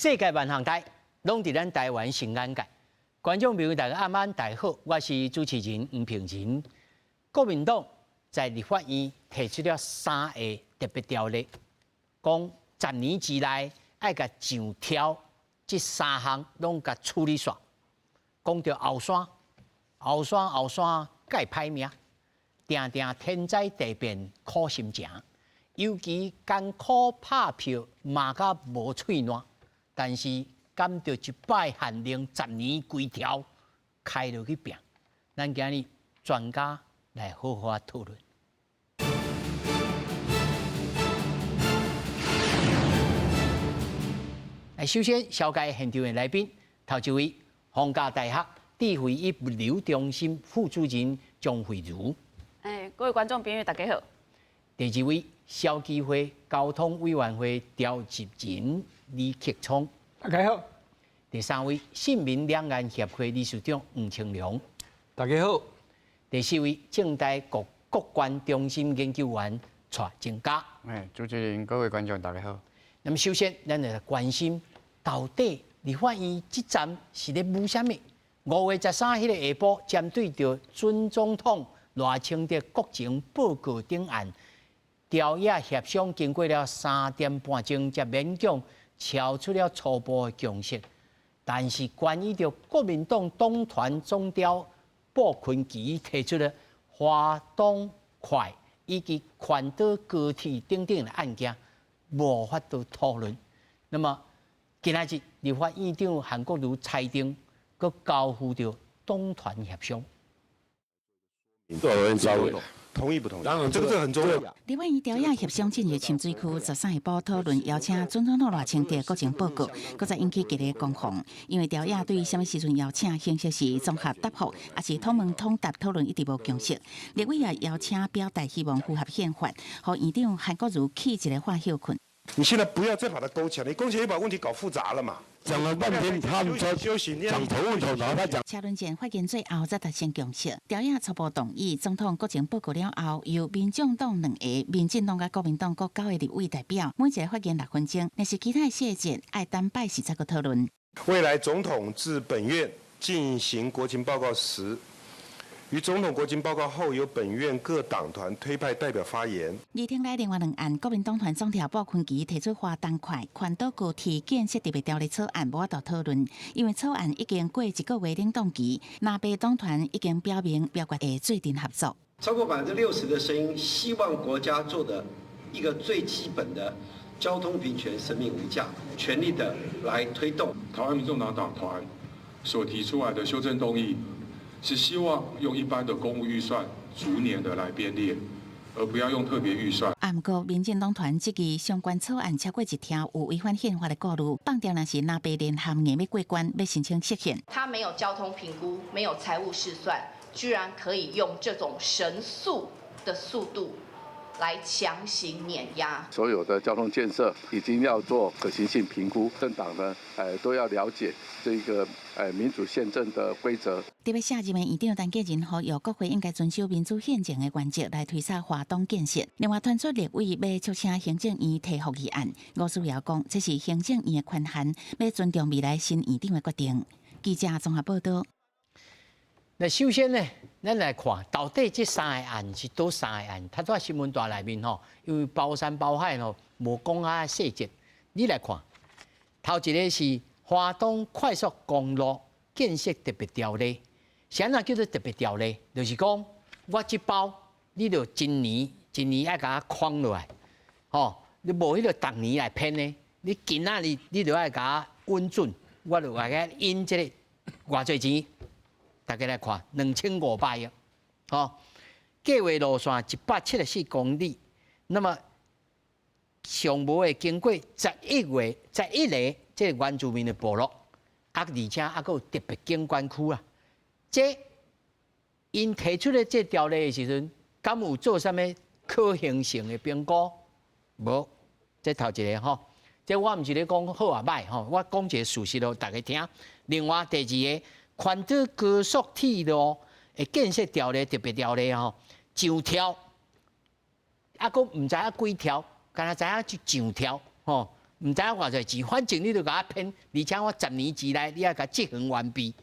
世界萬項台，攏佇咱台灣新眼界。觀眾朋友，大家暗安大家好，我是主持人黃平仁。國民黨在立法院提出了三个特別條例，講十年之內愛共上調這三項攏共處理煞。講著後山，後山後山蓋歹命，定定天災地變苦心情，尤其艱苦拍票罵甲無喙瀾。但是，敢著一擺限令十年規條開落去拚，咱今日專家來好好仔討論。來，首先紹介現場的來賓，頭一位，逢甲大學智慧與物流中心副主任張惠如。哎，各位觀眾朋友，大家好。第二位，消基會交通委員會召集人李克聰。大家好。第三位，信民兩岸協會理事長黃清良。大家好。第四位，政大國國關中心研究員蔡正嘉。哎，主持人，各位觀眾，大家好。那麼首先，咱來關心到底立法院這站是咧舞啥物？5月13彼个下晡，針對著準總統賴清德國情報告頂案，朝野協商經過了3點半鐘，才勉強敲出了初步的共識。但是關於著國民黨黨團總召傅崐萁提出的華東快以及環島高鐵等等的案件，無法度討論。那麼今仔日立法院長韓國瑜裁定，閣交付著黨團協商。同意不同意？當然，這個這很重要。立法院朝野協商進入深水區，13下晡討論邀請準總統賴清德國情報告，閣再引起激烈攻防。因為朝野對啥物時陣邀請，形式是綜合答覆，抑是統問統答討論一直無共識。立委也邀請表態，希望符合憲法，予院長韓國瑜去一个話歇睏。你現在不要再把它勾起來，你勾起來又把問題搞複雜了嘛。講了半天，他們說休息，講頭問頭，然後他講。車輪戰發言最後才達成共識，朝野初步同意，總統國情報告了後，由民眾黨兩個、民進黨佮國民黨各九个立委代表，每一个發言6分鐘，若是其他細節愛等拜四再閣討論。未來總統至本院進行國情報告時，於總統國情報告後，由本院各黨團推派代表發言。議庭內另外兩案，國民黨團總召傅崐萁提出華東快環島高鐵建設特別條例草案，無法度討論，因為草案已經過一個月冷凍期，藍白黨團已經表明表決會做陣合作。超過60%的聲音希望國家做的一個最基本的交通平權、生命無價，全力的來推動。台灣民眾黨黨團所提出來的修正動議，是希望用一般的公務預算逐年的來編列，而不要用特別預算。啊，毋過民進黨團質疑相關草案超過一聽有違反憲法的顧慮，放掉若是藍白聯合硬欲過關，欲申請釋憲。他沒有交通評估，沒有財務試算，居然可以用這種神速的速度來強行碾壓。所有的交通建設已經要做可行性評估，政黨呢，都要了解這個民主憲政的規則。特別卸任的院長陳建仁呼籲國會應該遵守民主憲政的原則來推捒華東建設。另外，傳出立委欲促請行政院提復議案，吳思瑤講這是行政院的權限，欲尊重未來新院長的決定。記者綜合報道。那首先呢，咱來看到底這三個案是佗三個案？頭拄仔新聞帶內面吼，因為包山包海吼，無講啊細節。你來看，頭一个是華東快速公路建設特別條例，啥物叫做特別條例？就是講我這包，你著今年一年愛共我框落來，吼，你無彼个逐年來編的，你今仔日你著愛共我穩準，我就愛共印這个偌濟錢。大家來看，2500億，吼，計劃路線174公里，那麼上無會經過11月11个這個原住民的部落，啊，而且還閣有特別景觀區啊。這𪜶提出的這條例的時陣，敢有做啥物可行性的評估？無，這頭一个吼，這我毋是咧講好抑䆀吼，我講一個事實予大家聽。另外第二個。環島高速鐵路的建設條例特別條例吼，上調，啊，閣毋知影幾條，敢若知影就上調吼，毋知影偌濟錢，反正你就共我編，而且我10年之內你愛共執行完畢。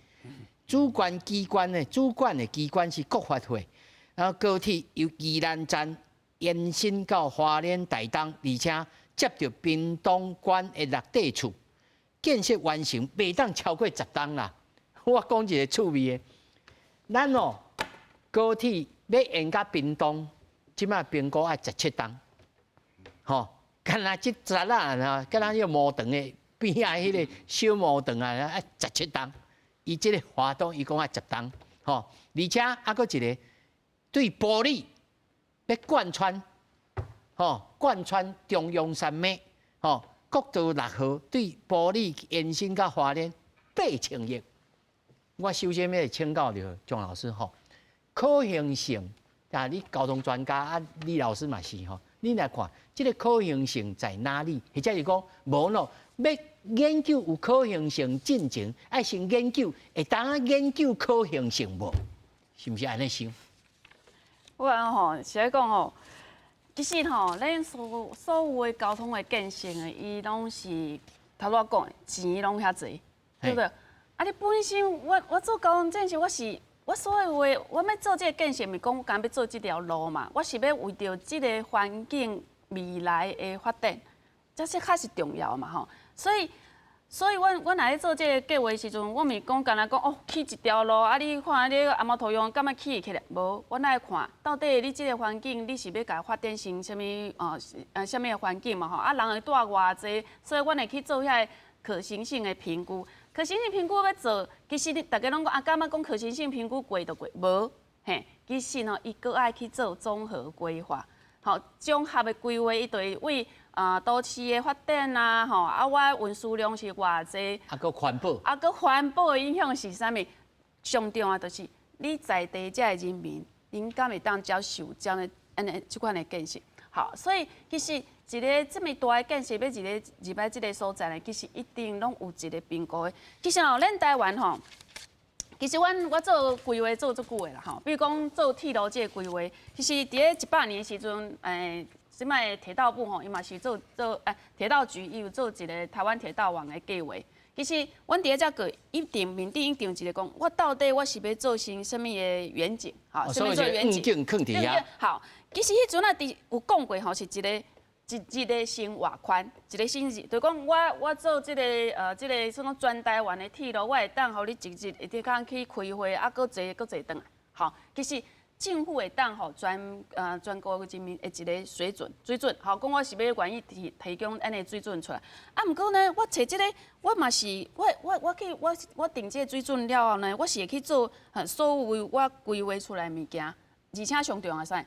主管機關呢，主管的機關是國發會，然後高鐵由宜蘭站延伸到花蓮、台東，而且接著屏東縣的六地處，建設完成袂當超過10冬啦。我講一个趣味的，咱哦高鐵欲延到屏東，這擺評估愛17冬，吼，敢若這陣仔，敢若彼个魔長的邊仔彼个小魔長啊，愛十七冬。伊這个花東伊講愛十冬，吼，而且猶閣一个對埔里欲貫穿，吼，貫穿中央山脈，吼，國道6號對埔里延伸到花蓮8000億。我首先欲請教著鍾老師吼，可行性啊，你交通專家啊，李老師嘛是吼，你來看這个可行性在哪裡？或者是講無咯，欲研究有可行性進前，愛先研究，會當研究可行性無？是毋是按呢想？我吼是咧講吼，其實吼，咱所有的交通的建設的，伊攏是頭拄仔講的錢攏遐濟，對不對？啊，你本身我做交通建設，我是我所有的我欲做這个建設，毋是講我干欲做這條路嘛，我是欲為著這个環境未來的發展，這是較是重要嘛吼。所以阮若咧做這个計劃時陣，我毋是講干焦講哦，起一條路啊！你看你阿貓頭用敢欲起會起來？無，阮愛看到底你這个環境，你是欲共發展成啥物啥物的環境嘛吼？啊，人會住偌濟，所以阮會去做遐个可行性的評估。可行性評估欲做，其實你逐家攏講啊，感覺講可行性評估過就過，無嘿，其實吼，伊閣愛去做綜合規劃，吼，綜合的規劃，伊就會為啊，都市的發展啊，吼，啊，我運輸量是偌濟，啊，閣環保，啊，閣環保的影響是啥物？上重要就是你在地遮的人民，𪜶敢會當接受這樣的按呢這款的建設？好，所以其實一个這麼大的建設，欲一个入來這个所在呢，其實一定攏有一个評估的。其實哦，咱台灣吼，其實阮我做規劃做足久的啦吼，比如講做鐵路這个規劃，其實佇咧100年的時陣，這擺鐵道部吼，伊嘛是做鐵道局，伊有做一个台灣鐵道網的計劃。其實，阮佇咧遮個一定面頂一定有一个講，我到底我是欲做成啥物的遠景？好，啥物做遠景？對對？好，其實彼陣仔佇有講過吼，是一個一日的生活圈，一个新日，就講我做這个算講全台灣的鐵路，我會當予你一日會當去開會，啊，閣坐閣坐轉來。好，其實政府會當予全國人民的一个水準，好，講我是欲願意提供按呢水準出來。啊，毋過呢，我揣這个，我嘛是，我去我定這个水準了後呢，我是會去做所有我規劃出來的物件，而且上重要的啥？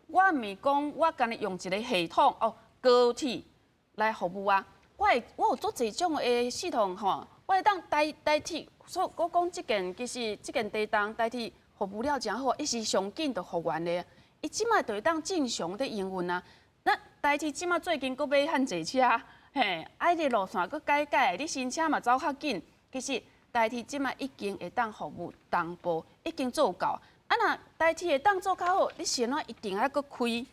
我毋是講我干焦用一个系統哦，高鐵來服務啊，我有足濟種的系統吼，我會當代替，所以我講這件其實這件地東台鐵服務了誠好，伊是上緊就復原的，伊這擺就會當正常咧營運啊。那台鐵這擺最近閣買遐濟車，嘿，啊，彼个路線閣改改，你新車嘛走較緊。其實台鐵這擺已經會當服務東部，已經做到。啊，若台鐵會當做較好，你是按怎一定愛閣開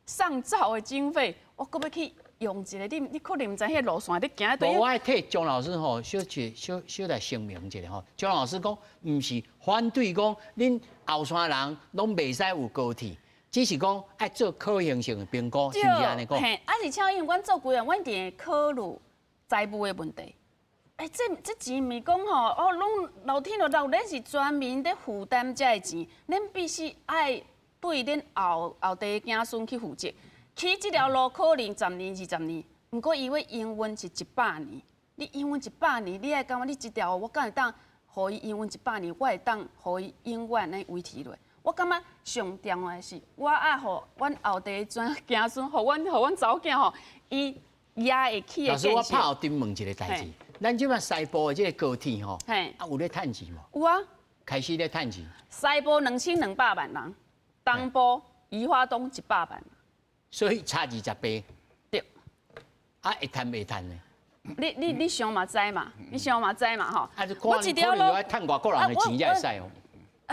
上兆的經費，我閣欲去用一个，你可能毋知彼个路線咧行佗。我愛替鍾老師吼，小小小來聲明一下吼。鍾老師講，毋是反對講恁後山人攏袂使有高鐵，只是講愛做可行性的評估，是毋是按呢講？嘿，啊，而且因為阮做規劃，阮一定會考慮財務的問題。欸，這錢毋是講吼，哦，攏老天就老，咱是全民咧負擔這个錢，恁必須愛對恁後代子孫去負責。起這條路可能10年、20年，毋過伊欲營運是100年。你營運一百年，你愛感覺你這條我敢會當予伊營運一百年，我會當予伊永遠咧維持落。我感覺上重要的是，我愛予阮後代子孫，予阮查某囝吼，伊也會起的。老師，我拍後頂問一个代誌，咱這擺西部的這个高鐵吼，啊有咧趁錢無？有啊，開始咧趁錢。西部2200萬人，東部宜花東100萬。所以差20倍。對。啊，會趁袂趁呢？你想嘛知嘛？你想嘛知嘛？吼。啊，我一條路愛趁外國人的錢才會使哦。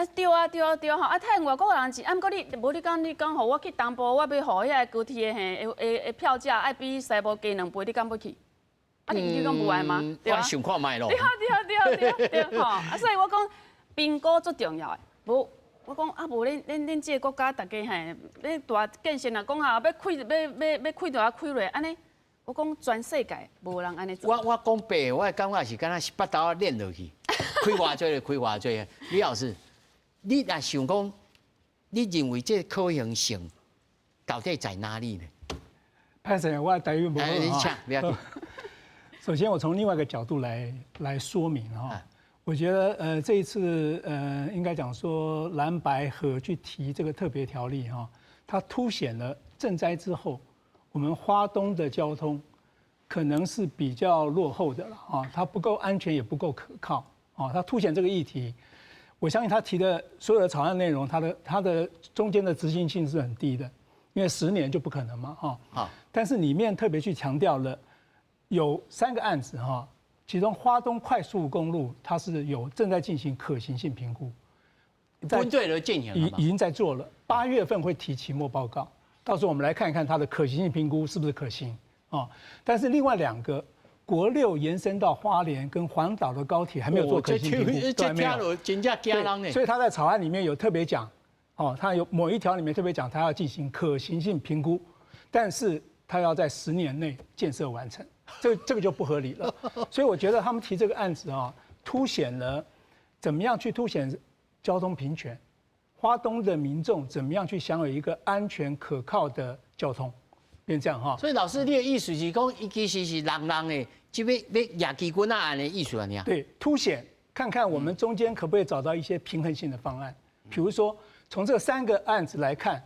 啊對啊對啊對吼，啊趁外國人錢，啊毋過你無你講你講予我去東部，我欲予遐個高鐵的嘿的票價愛比西部加2倍，你敢欲去？啊你敢無愛嗎？對啊，我想看覓咯。對啊對啊對啊對對吼，啊所以我講評估足重要的，無我講啊無恁恁恁這個國家逐家嘿，恁大建設若講啊欲開欲欲欲開就啊開落按呢，我講全世界無人按呢做。我講白，我的感覺是敢若是腹肚練落去，開偌濟就開偌濟。李老師，你若想講，你認為這個可行性到底在哪裡呢？歹勢，我台語無好。你請，不要緊。首先，我從另外一個角度來說明哈。我覺得這一次應該講說藍白合去提這個特別條例哈，它凸顯了震災之後，我們花東的交通可能是比較落後的了啊，它不夠安全，也不夠可靠啊。它凸顯這個議題，我相信他提的所有的草案內容，它的中間的執行性是很低的，因為10年就不可能嘛哈。但是裡面特別去強調了有三個案子哈。其中花東快速公路，它是有正在進行可行性評估，在進行已經在做了，8月份會提期末報告，到時候我們來看一看它的可行性評估是不是可行啊？但是另外兩個國六延伸到花蓮跟環島的高鐵還沒有做可行性評估，這聽落真正驚人呢。所以他在草案裡面有特別講，哦，他有某一條裡面特別講，他要進行可行性評估，但是他要在10年內建設完成。這個就不合理了，所以我覺得他們提這個案子啊，凸顯了怎麼樣去凸顯交通平權，花東的民眾怎麼樣去享有一個安全可靠的交通，變這樣哈。所以老師，你的意思是講，伊其實是人人的，就欲攑支棍仔按的意思啊？對，凸顯看看我們中間可不可以找到一些平衡性的方案，比如說從這三個案子來看。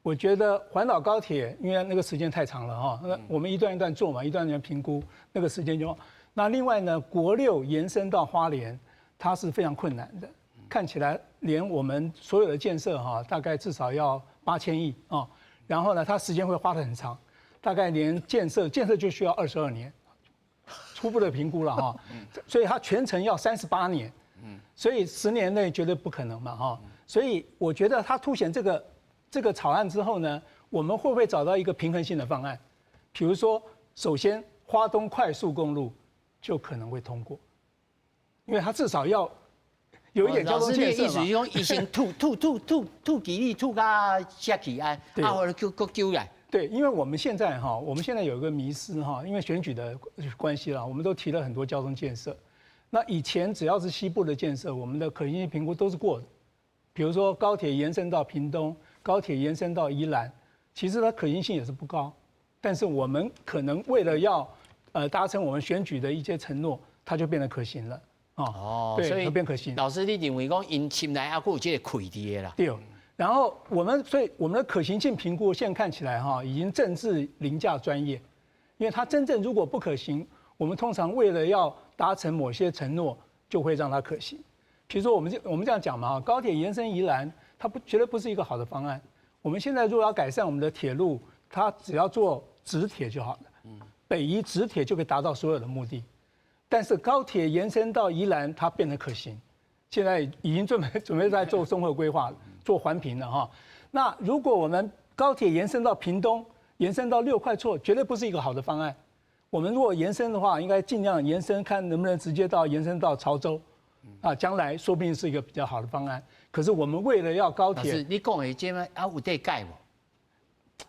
我覺得環島高鐵，因為那個時間太長了哈，那我們一段一段做嘛，一段一段評估，那個時間就。那另外呢，國六延伸到花蓮，它是非常困難的，看起來連我們所有的建設哈，大概至少要8000億啊，然後呢，它時間會花得很長，大概連建設就需要22年，初步的評估了哈，所以它全程要38年，所以10年內絕對不可能嘛哈，所以我覺得它凸顯這個草案之後呢，我們會不會找到一個平衡性的方案？比如說，首先花東快速公路就可能會通過，因為它至少要有一點交通建設嘛。意思是講，伊先吐吐吐吐吐幾粒，吐甲下去啊，啊，後來閣救來。對，因為我們現在哈，我們現在有一個迷思哈，因為選舉的關係啦，我們都提了很多交通建設。那以前只要是西部的建設，我們的可行性評估都是過的。比如說高鐵延伸到屏東。高鐵延伸到宜蘭，其實它可行性也是不高，但是我們可能為了要，達成我們選舉的一些承諾，它就變得可行了。哦，所以變可行。老師，你認為講𪜶心內猶閣有這個氣佇的啦？對。然後我們，所以我們的可行性評估現在看起來哈，已經政治凌駕專業，因為它真正如果不可行，我們通常為了要達成某些承諾，就會讓它可行。比如說我們這樣講嘛，高鐵延伸宜蘭。它不絕對不是一個好的方案。我們現在如果要改善我們的鐵路，它只要做直鐵就好了。北宜直鐵就可以達到所有的目的。但是高鐵延伸到宜蘭，它變得可行。現在已經準備在做綜合規劃、做環評了哈。那如果我們高鐵延伸到屏東，延伸到六塊厝，絕對不是一個好的方案。我們如果延伸的話，應該盡量延伸，看能不能直接到延伸到潮州。啊，將來說不定是一個比較好的方案。可是我們為了要高鐵，你講的這啊有得改無？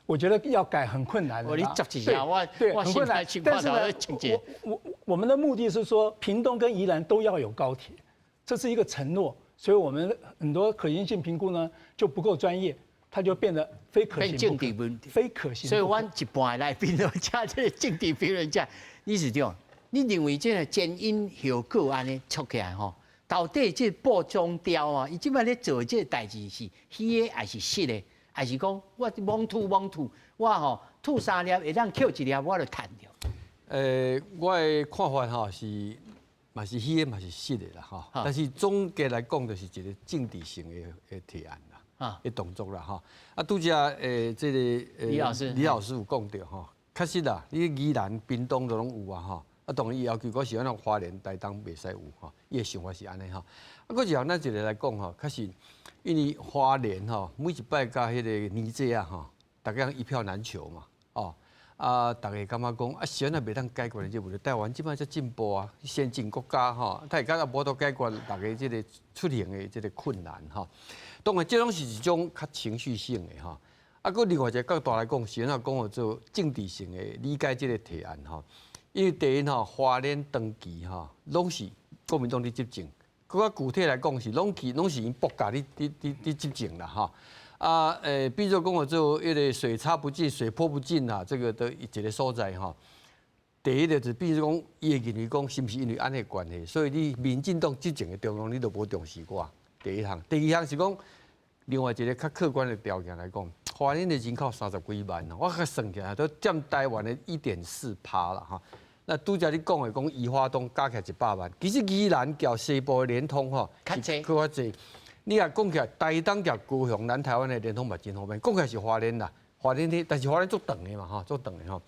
我覺得要改很困難的。你執一下，我對，很困難。但是呢，我們的目的是說，屏東跟宜蘭都要有高鐵，這是一個承諾。所以我們很多可行性評估呢就不夠專業，它就變得非可行不可，非可行。所以，阮一半來賓都請這個政治評論家，理事長，你認為這個前因後果按呢出起來吼？到底這個步中調啊，伊這擺咧做這個代誌是虛的還是實的？還是講我罔吐罔吐，我吼吐三粒會當抾一粒，我就趁著。我的看法吼是，嘛是虛的，嘛是實的啦吼。但是總結來講，就是一個政治性的提案啦，的動作啦吼。啊，拄才這個李老師，李老師有講著吼，確實啦，你宜蘭、屏東都攏有啊吼。啊，當然伊要求講是按怎花蓮、台東袂使有吼，伊的想法是按呢吼。啊，閣一項咱一個來講吼，確實因為花蓮吼，每一擺佮彼個年節啊吼，逐家一票難求嘛，哦，啊，逐家感覺講啊，是按怎袂當解決這個問題？台灣這擺遮進步啊，先進國家吼，他會感覺無法度解決逐家這個出行的這個困難吼。當然，這攏是一種較情緒性的吼。啊，閣另外一個角度來講，是按怎講做政治性的理解這個提案吼。因為第一吼，花蓮長期吼，攏是國民黨佇執政，閣較具體來講是攏去攏是𪜶國家佇佇佇佇執政啦吼。啊，比如講做彼個水插不進、水潑不進啊，這個的一個所在吼。第一個就是比如講，伊會認為講是毋是因為按呢關係，所以你民進黨執政的中央你都無重視我。第一項，第二項是講另外一個較客觀的條件來講，花蓮的人口30幾萬，我較算起來都佔台灣的1.4%啦吼。那拄才你講的講宜花東加起來100萬，其實宜蘭佮西部的連通吼，較濟，閣較濟。你若講起來，台東佮高雄、南台灣的連通嘛真方便。講起來是花蓮啦，花蓮的，但是花蓮足長的嘛吼，足長的吼。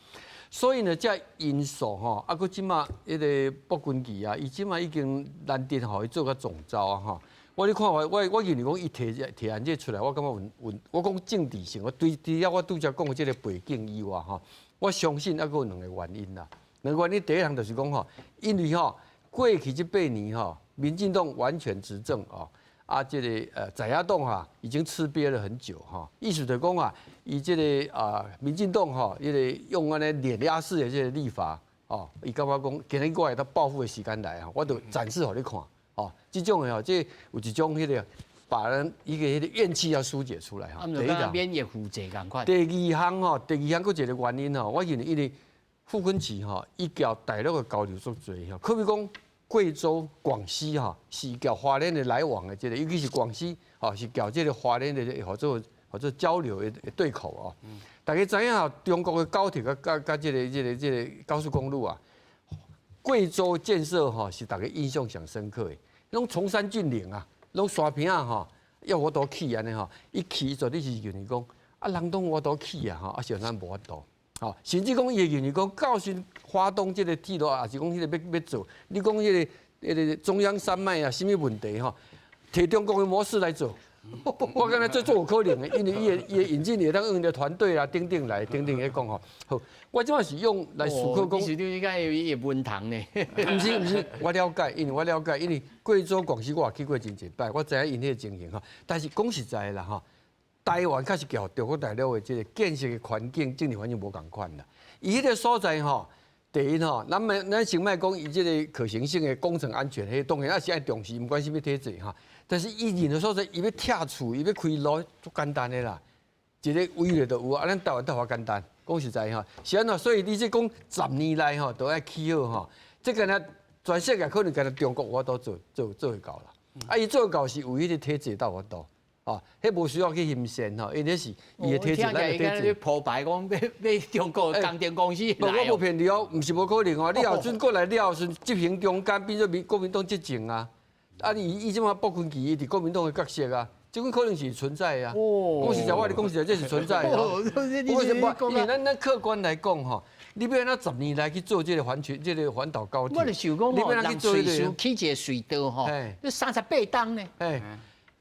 所以呢，這因素吼，啊，閣這馬彼個傅崑萁啊，伊這馬已經難得予伊做甲總召啊吼。我咧看我我我認為講伊提提案這出來，我感覺有有，我講政治性，我對除了我拄才講的這個背景以外吼，我相信猶閣有兩個原因啦。兩個原因，第一項就是講吼，因為吼過去這8年吼，民進黨完全執政哦，啊，這個在野黨哈已經吃癟了很久哈，意思就講啊，伊這個啊民進黨吼，彼個用按呢碾壓式的這個立法哦，伊感覺講今日我會當報復的時間來啊，我就展示予你看哦，這種的吼，這有一種彼個把人一個彼個怨氣要疏解出來哈。第一項免疫負債仝款。第二項吼，第二項閣一個原因吼，我認為因為傅崑萁吼，伊佮大陸的交流足濟吼，可比講貴州、廣西吼，是佮花蓮的來往的這個，尤其是廣西吼，是佮這個花蓮的合作合作交流的對口哦。大家知影吼，中國的高鐵佮佮佮這個高速公路啊，貴州建設吼是大家印象上深刻的，攏崇山峻嶺啊，攏山坪仔吼，猶無法度起按呢吼，伊起絕對是認為講啊，人攏有法度起啊吼，啊是咱無法度。吼，甚至講伊會認為講，到時花東這個鐵路，也是講彼個欲欲做，你講彼個中央山脈啊，啥物問題吼？提中國的模式來做，我感覺這足有可能的，因為伊的引進會當用的團隊啊，等等來等等來講吼。好，我這馬是用來思考講。你是應該有文堂呢？毋是毋是，我了解，因為我了解，因為貴州、廣西我也去過真濟擺，我知影𪜶彼個情形吼。但是講實在的啦吼，台灣確實佮中國大陸的這個建設的環境、政治環境無仝款啦。伊彼個所在吼，第一吼，咱莫咱先莫講伊這個可行性的工程安全，彼當然也是愛重視，毋管啥物體制吼。但是伊任何所在，伊欲拆厝，伊欲開路，足簡單的啦，一個違例就有啊。咱台灣倒較簡單，講實在吼，是按怎？所以你這講10年內吼，都愛起好吼，這個呢，全世界可能干焦中國有法度做做做會到啦。啊，伊做到是有彼個體制才有法度。哦，彼無需要去興善吼，因為是伊的體制，咱的體制。鋪排講欲欲中國工程公司來。無，我無騙你哦，毋是無可能哦。你後陣過來了後，陣執行中間變做民國民黨執政啊。啊，伊伊這馬傅崑萁伊佇國民黨的角色啊，這種可能是存在啊。講實在，我跟你講實在，這是存在的。我是無，因為咱咱客觀來講吼，你欲按怎10年來去做這個環球、這個環島高鐵？我就想講吼，人隨時起一個隧道吼，這38冬呢。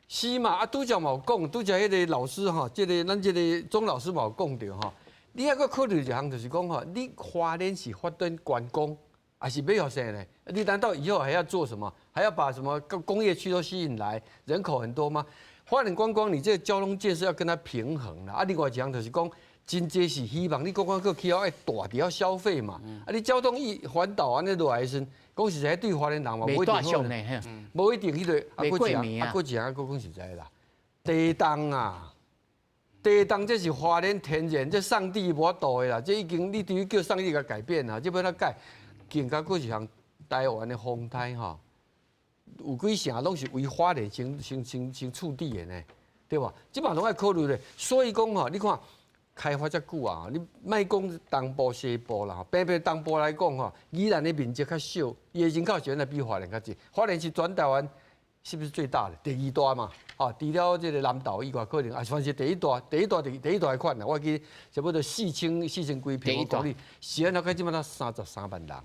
是嘛？啊，拄才嘛有講，拄才彼個老師吼，這個咱這個鍾老師嘛有講著吼。你猶閣考慮一項，就是講吼，你花蓮是發展觀光，還是欲予啥呢？你難道以後還要做什麼？還要把什麼工業區都吸引來？人口很多嗎？發展觀光，你這個交通建設要跟它平衡啦。啊，另外一項就是講，真濟是希望你觀光客去予愛蹛佇遐消費嘛。啊，你交通一環島按呢落來的時陣，講實在對花蓮人嘛，無一定好，無一定彼個。啊，閣一項，啊，閣一項，閣講實在啦，地動啊，地動這是花蓮天然，這上帝無法度的啦，這已經你等於叫上帝共改變啊，這欲按怎改？更加閣一項，台灣的風颱吼，有幾成攏是為花蓮先先先先觸底的呢，對無？這嘛攏愛考慮咧。所以講吼，你看開發遮久啊，你莫講東部西部啦，平平東部來講吼，宜蘭的面積較小，伊的人口是按怎比花蓮較濟？花蓮是全台灣是不是最大的？第二大嘛，啊，除了這個南投以外，可能啊，算是第一大，第一大第第一大的款啦。我記差不多四千四千幾平方公里，是按怎？到這馬才33萬人。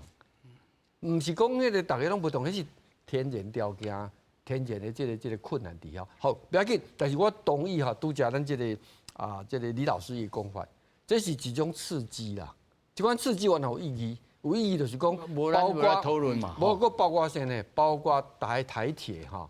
毋是講彼個逐个攏無同，彼是天然條件、天然的這個困難佇遐。好，不要緊，但是我同意哈，拄才咱這个啊，這个李老師的講法，這是一種刺激啦。這款刺激完有意義，有意義就是講，包括討論嘛，無閣包括啥呢？包括台鐵吼。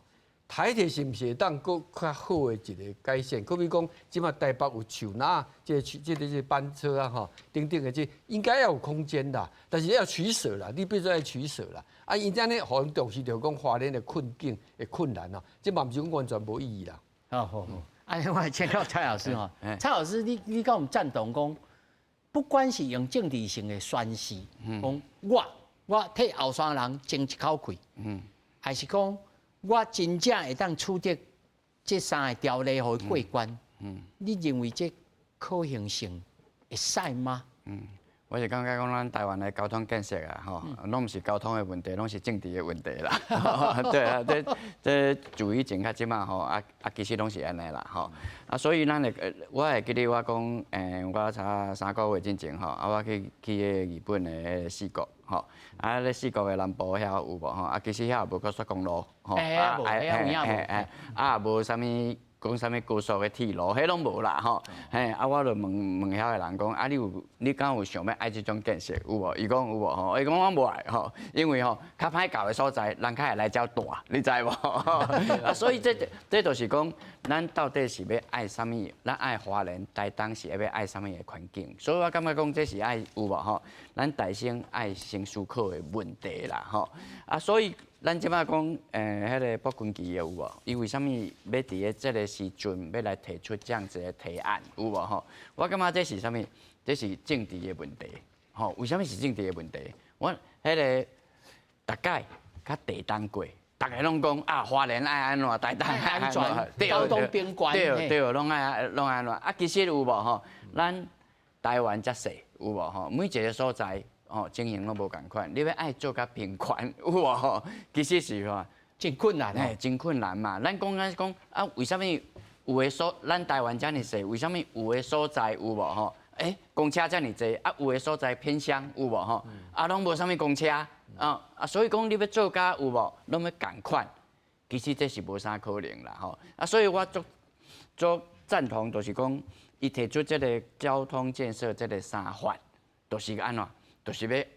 台鐵是毋是會當閣較好的一个改善？閣比講，這馬台北有樹林，這個班車啊吼，等等的這應該要有空間啦，但是要取捨啦，你必須愛取捨啦。啊，𪜶按呢予人重視著講花蓮的困境的困難啊，這嘛毋是講完全無意義啦。好好好，啊，我來請教蔡老師吼，蔡老師，你敢有贊同講，不管是用政治性的宣示，講我替後山人爭一口氣，還是講我真正會當取得這三个條例予伊過關？你認為這可行性會使嗎？我是感覺講咱台灣的交通建設啊，吼，攏毋是交通的問題，攏是政治的問題啦。對啊，這自以前到這馬吼，啊啊，其實攏是按呢啦，吼。啊，所以咱會，我會記得我講，我差3個月進前吼，啊，我去彼個日本的四國，吼，啊，咧四國的南部遐有無吼？啊，其實遐也無高速公路，吼，啊，無，遐有影無，啊，無啥物。講啥物高速的鐵路，彼攏無啦吼。嘿，啊，我就問問遐个人講，啊，你敢有想欲愛這種建設有無？伊講有無吼？伊講我無愛吼，因為吼較歹到的所在，人較會來遮蹛，你知無？啊，所以這就是講，咱到底是欲愛啥物？咱愛花蓮、台東是欲愛啥物的環境？所以我感覺講這是愛有無吼？咱台先愛先思考的問題啦吼。啊，所以。咱這擺講，彼个卜君琪有無？伊為啥物欲佇咧這个時陣欲來提出這樣子的提案有無吼？我感覺這是啥物？這是政治的問題，吼？為啥物是政治的問題？我彼个逐擺較地動過，逐个攏講啊，花蓮愛按怎，台東愛按怎，交通平權，對對，攏愛按怎？啊，其實有無吼？咱台灣遮細有無吼？每一个所在。哦，情形攏無仝款，你欲愛做較平權有無吼？其實是吼，真困難，嘿，真困難嘛。咱講咱講啊，為啥物有的所咱台灣遮爾細，為啥物有的所在有無吼？欸，公車遮爾濟，啊，有的所在偏鄉有無吼？啊，攏無啥物公車啊啊，所以講你欲做甲有無，攏欲仝款，其實這是無啥可能啦吼。啊，所以我足足贊同，就是講伊提出這个交通建設這个三法，就是按怎？就是欲，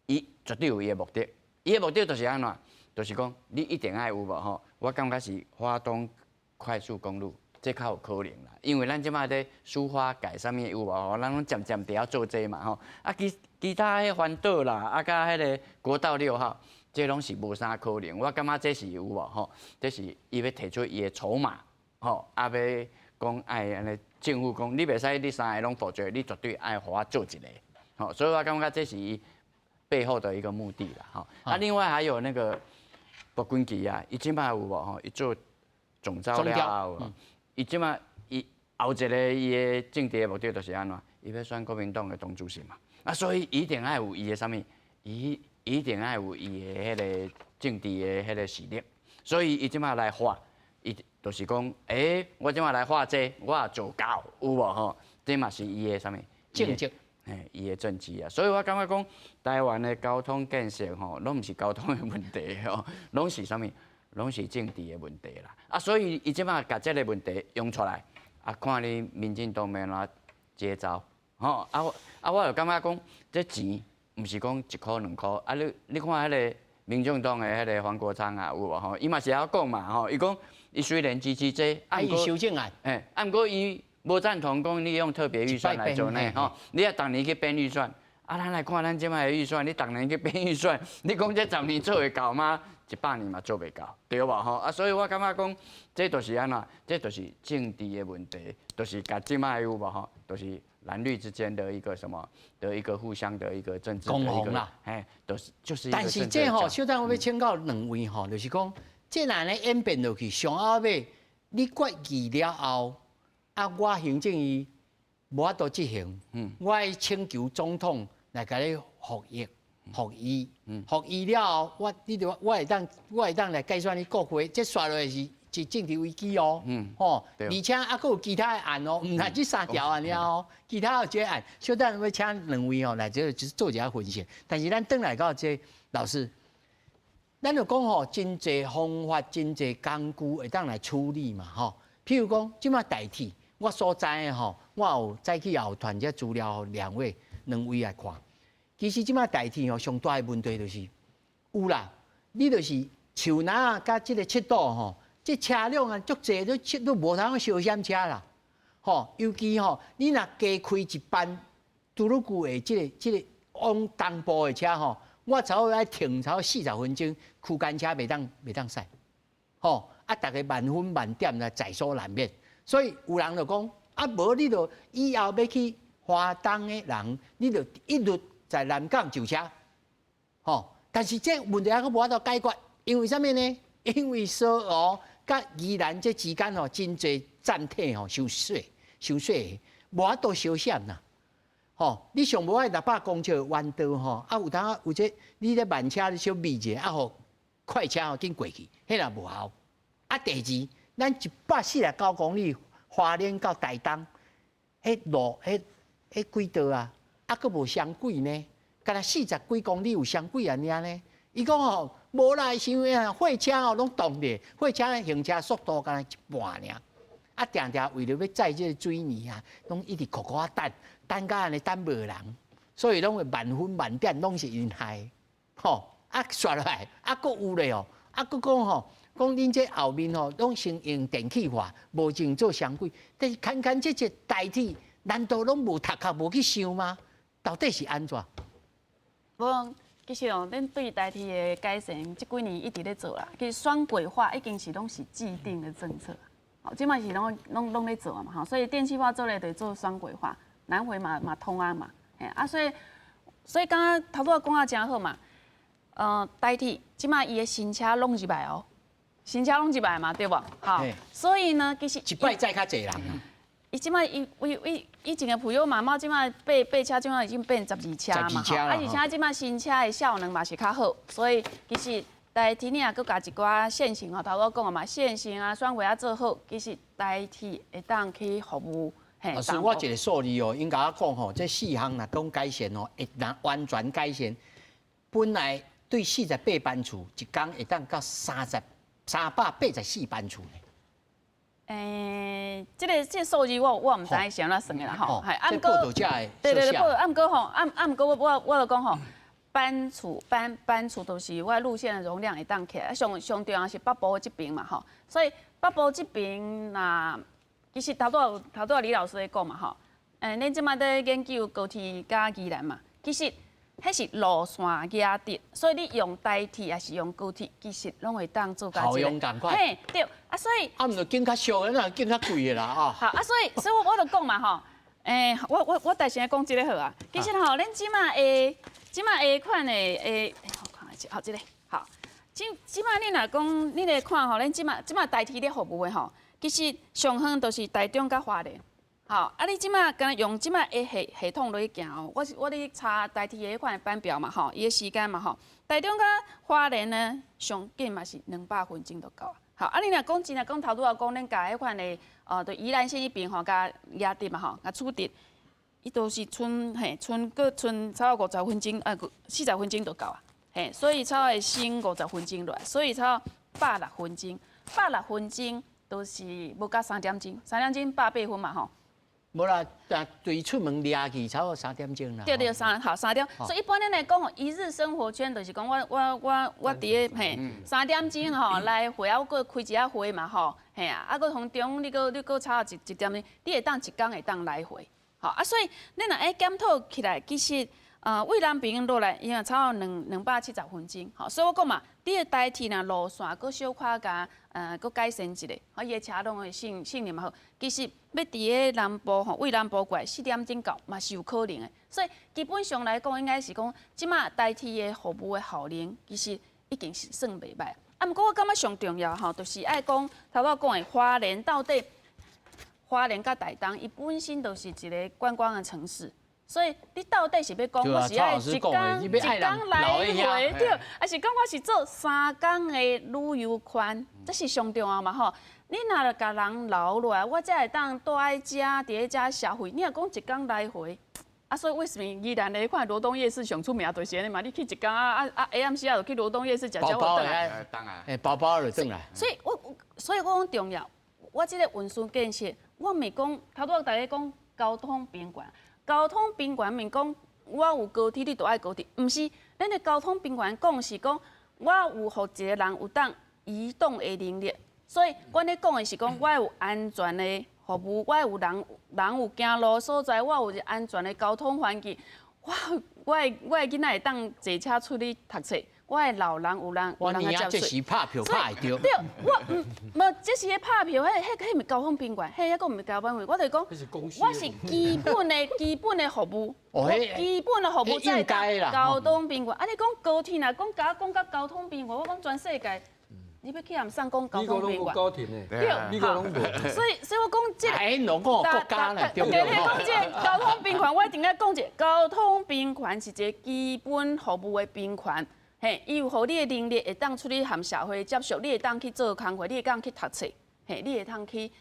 伊絕對有伊的目的，伊的目的就是按怎？就是講你一定愛有無吼？我感覺是花東快速公路，這較有可能啦。因為咱這擺咧司法改啥物有無吼？咱攏漸漸佇遐做這嘛吼。啊，其他彼環島啦，啊，佮彼个國道6號，這攏是無啥可能。我感覺這是有無吼？這是伊欲提出伊的籌碼吼，啊，欲講愛按呢政府講，你袂使你三个攏否決，你絕對愛予我做一个。好，所以我感覺這是伊背後的一個目的啦。吼，啊，另外還有那個卜君琪啊，伊這擺有無吼？伊做總召了後，伊這擺伊後一个伊的政治的目的就是按怎？伊欲選國民黨的黨主席嘛。啊，所以一定愛有伊的啥物？伊一定愛有伊的彼个政治的彼个實力。所以伊這擺來畫，伊就是講，欸，我這擺來畫這個，我也做到有無吼？這嘛是伊的啥物？政績。嘿，伊的政績啊，所以我感覺講，台灣的交通建設吼，攏毋是交通的問題吼，攏是啥物？攏是政治的問題啦。啊，所以伊這擺共這个問題用出來，啊，看你民進黨欲按怎接招，吼啊啊，我就感覺講，這錢毋是講一箍兩箍，啊，你看彼个民眾黨的彼个黃國昌啊，有無吼？伊嘛是曉講嘛吼，伊講伊雖然支持這個，啊，伊修正案，嘿，啊，毋過伊。無贊同講你用特別預算來做呢？吼，你欲逐年去編預算，啊，咱來看咱這擺的預算，你逐年去編預算，你講這十年做會到嗎？100年嘛做袂到，對無吼？啊，所以我感覺講，這就是按怎？這就是政治的問題，就是共這擺有無吼？就是藍綠之間的一個什麼的一個互相的一個政治的一個，嘿，就是。但是這吼，小等我欲請教兩位吼，就是講，這若按呢演變落去，上後尾你決議了後。啊！我行政院無法度執行，我愛請求總統來共你復議、復議、復議了後，我你著我會當來計算你國會，這煞落來是是政治危機哦，吼，而且還閣有其他的案哦，毋但這三條案爾哦，其他有這個案，小等欲請兩位吼來這就是做一下分析。但是咱轉來到這個老師，咱就講吼，真濟方法、真濟工具會當來處理嘛，吼。譬如講，這馬台鐵，我所知的吼，我有早起也有傳這資料，兩位來看。其實這馬台鐵吼，上大的問題就是有啦，你就是樹林仔佮這個七堵吼，這車輛啊足濟，都都無通小閃車啦，吼，尤其吼，你若加開一班，拄拄久的這個往東部的車吼，我差不多愛停差不多40分鐘，區間車袂當駛，吼，啊，逐家慢分慢點來在所難免，所以有人就講，啊，無你就以後欲去花東的人，你就一律在南港就車，吼，但是這問題還閣無法度解決，因為啥物呢？因為蘇澳佮宜蘭這之間吼，真濟站體吼，傷細，傷細，無法度相閃啦。吼，你上無愛600公尺彎道吼，啊有當有這你咧慢車你小避者，啊予快車吼緊過去，彼若無效。啊，第二，咱149公里花蓮到台東，彼路彼軌道啊，啊閣無雙軌呢，敢若40幾公里有雙軌按呢呢？伊講吼，無啦，是因為啊，貨車吼攏擋著，貨車行車速度敢若一半爾，啊，定定為著欲載這個水泥啊，攏一直苦苦仔等，等甲按呢等無人，所以攏會慢分慢點，攏是𪜶害，吼，啊，煞落來，啊，閣有咧哦，啊，閣講吼，講恁這後面吼，攏先用電氣化，無用做雙軌，但是牽牽這個台鐵，難道攏無頭殼無去想嗎？到底是按怎？無，其實哦，恁對台鐵的改善，這幾年一直咧做啦。其實雙軌化已經是攏是既定的政策，好，這馬是攏咧做啊嘛，吼，所以電氣化做咧就做雙軌化，南迴嘛嘛通啊嘛，嘿啊，所以剛剛頭拄仔講啊誠好嘛，台鐵這馬伊的新車攏入來哦，新車攏入來嘛，對無？好，所以呢，其實一擺載較濟人。伊這馬伊為為以前的普悠瑪嘛，這馬八車，這馬已經變12車嘛，啊，而且這馬新車的效能嘛是較好，所以其實台鐵你若閣加一寡線型吼，頭拄講的嘛，線型啊、雙軌啊做好，其實台鐵會當去服務。老師，我一個數字哦，𪜶共我講吼，這四項若講改善哦，會若完全改善，本來對48班次，一工會當到384班次。欸，這個數字我毋知是按怎算的啦吼，係。啊，毋過，對對對，啊毋過吼，啊毋過我就講吼，班次都是我路線的容量會當起來，上上重要是北部這邊嘛吼，所以北部這邊若其實頭拄頭拄李老師咧講嘛吼，恁這馬咧研究高鐵佮宜蘭嘛，其實。彼是路線壓直，所以你用台鐵抑是用高鐵，其實攏會當做共一個。嘿，對，啊，所以啊，毋就景較俗，那景較貴的啦啊。好啊，所以我就講嘛吼，欸，我大聲講這個好啊。其實吼，恁這馬的這馬的款的的，我看下，好這個好。這馬你若講你來看吼，恁這馬台鐵咧服務的吼，其實上遠就是台中佮花蓮。好，啊！你這馬敢若用這馬的系統落去行哦，我是我咧查台鐵的彼款班表嘛吼，伊的時間嘛吼，台中佮花蓮呢，上緊嘛是200分鐘就到啊。好，啊！你若講真正講頭拄仔講，恁共彼款的，就宜蘭縣彼邊吼，共壓直嘛吼，共取直，伊都是賰嘿賰閣賰差不多50分鐘，啊，40分鐘就到啊。嘿，所以差不多會省50分鐘落來，所以差不多百六分鐘，百六分鐘都是無到三點鐘，三點鐘108分嘛吼。無啦，但對出門掠去差不多三點鐘啦。對對，三點。所以一般咱來講，一日生活圈就是講我佇咧嘿三點鐘吼來回啊，我閣開一下會嘛吼，嘿啊，啊閣從中你閣差一點鐘，你會當一工會當來回，吼啊，所以咱若愛檢討起來，其實為南邊落來，伊若差不多270分鐘，吼，所以我講嘛，你的台鐵若路線閣小可共閣改善一下，吼，伊的車輛的性能嘛好，其實欲佇咧南部吼，為南部過來4點鐘到嘛是有可能的。所以基本上來講，應該是講這馬台鐵的服務的效能，其實已經是算袂䆀。啊，毋過我感覺上重要吼，就是愛講頭拄仔講的花蓮到底，花蓮佮台東，伊本身就是一個觀光的城市。所以你到底是欲講我是愛一工一工來回對，抑是講我是做三工的旅遊圈，這是上重要嘛吼。你若共人留落來，我才會當蹛佇遮，佇咧遮消費。你若講一工來回，啊，所以為什麼宜蘭的看羅東夜市上出名就是按呢嘛？你去一工啊啊啊，下暗時啊就去羅東夜市食食我轉來。欸，飽飽就轉來。所以我講重要，我這個運輸建設，我毋是講頭拄仔大家講交通平權，交通平權毋是講我有高鐵，你就愛高鐵，毋是，咱的交通平權講是講我有予一個人有當移動的能力。所以，阮咧講的是講，我有安全的服務，我有人人有行路所在，我有一個安全的交通環境，我的囡仔會當坐車出去讀冊，我的老人有人來接這是拍票拍會著。對，我毋無，這是咧拍票，彼毋是交通平權，彼猶閣毋是交通平權，我就講，我是基本的服務，基本的服務才會當交通平權。啊，你講高鐵若講共我講甲交通平權，我講全世界。你欲去予人講交通平權？高鐵呢？對，美國攏無。所以我講這個，哎，兩個國家咧，對不對？你講這個交通平權，我一定愛講一下，交通平權是一個基本服務的平權。嘿，伊有予你的能力會當出去和社會接觸，你會當去做工課，你會當去讀冊，嘿，你會當去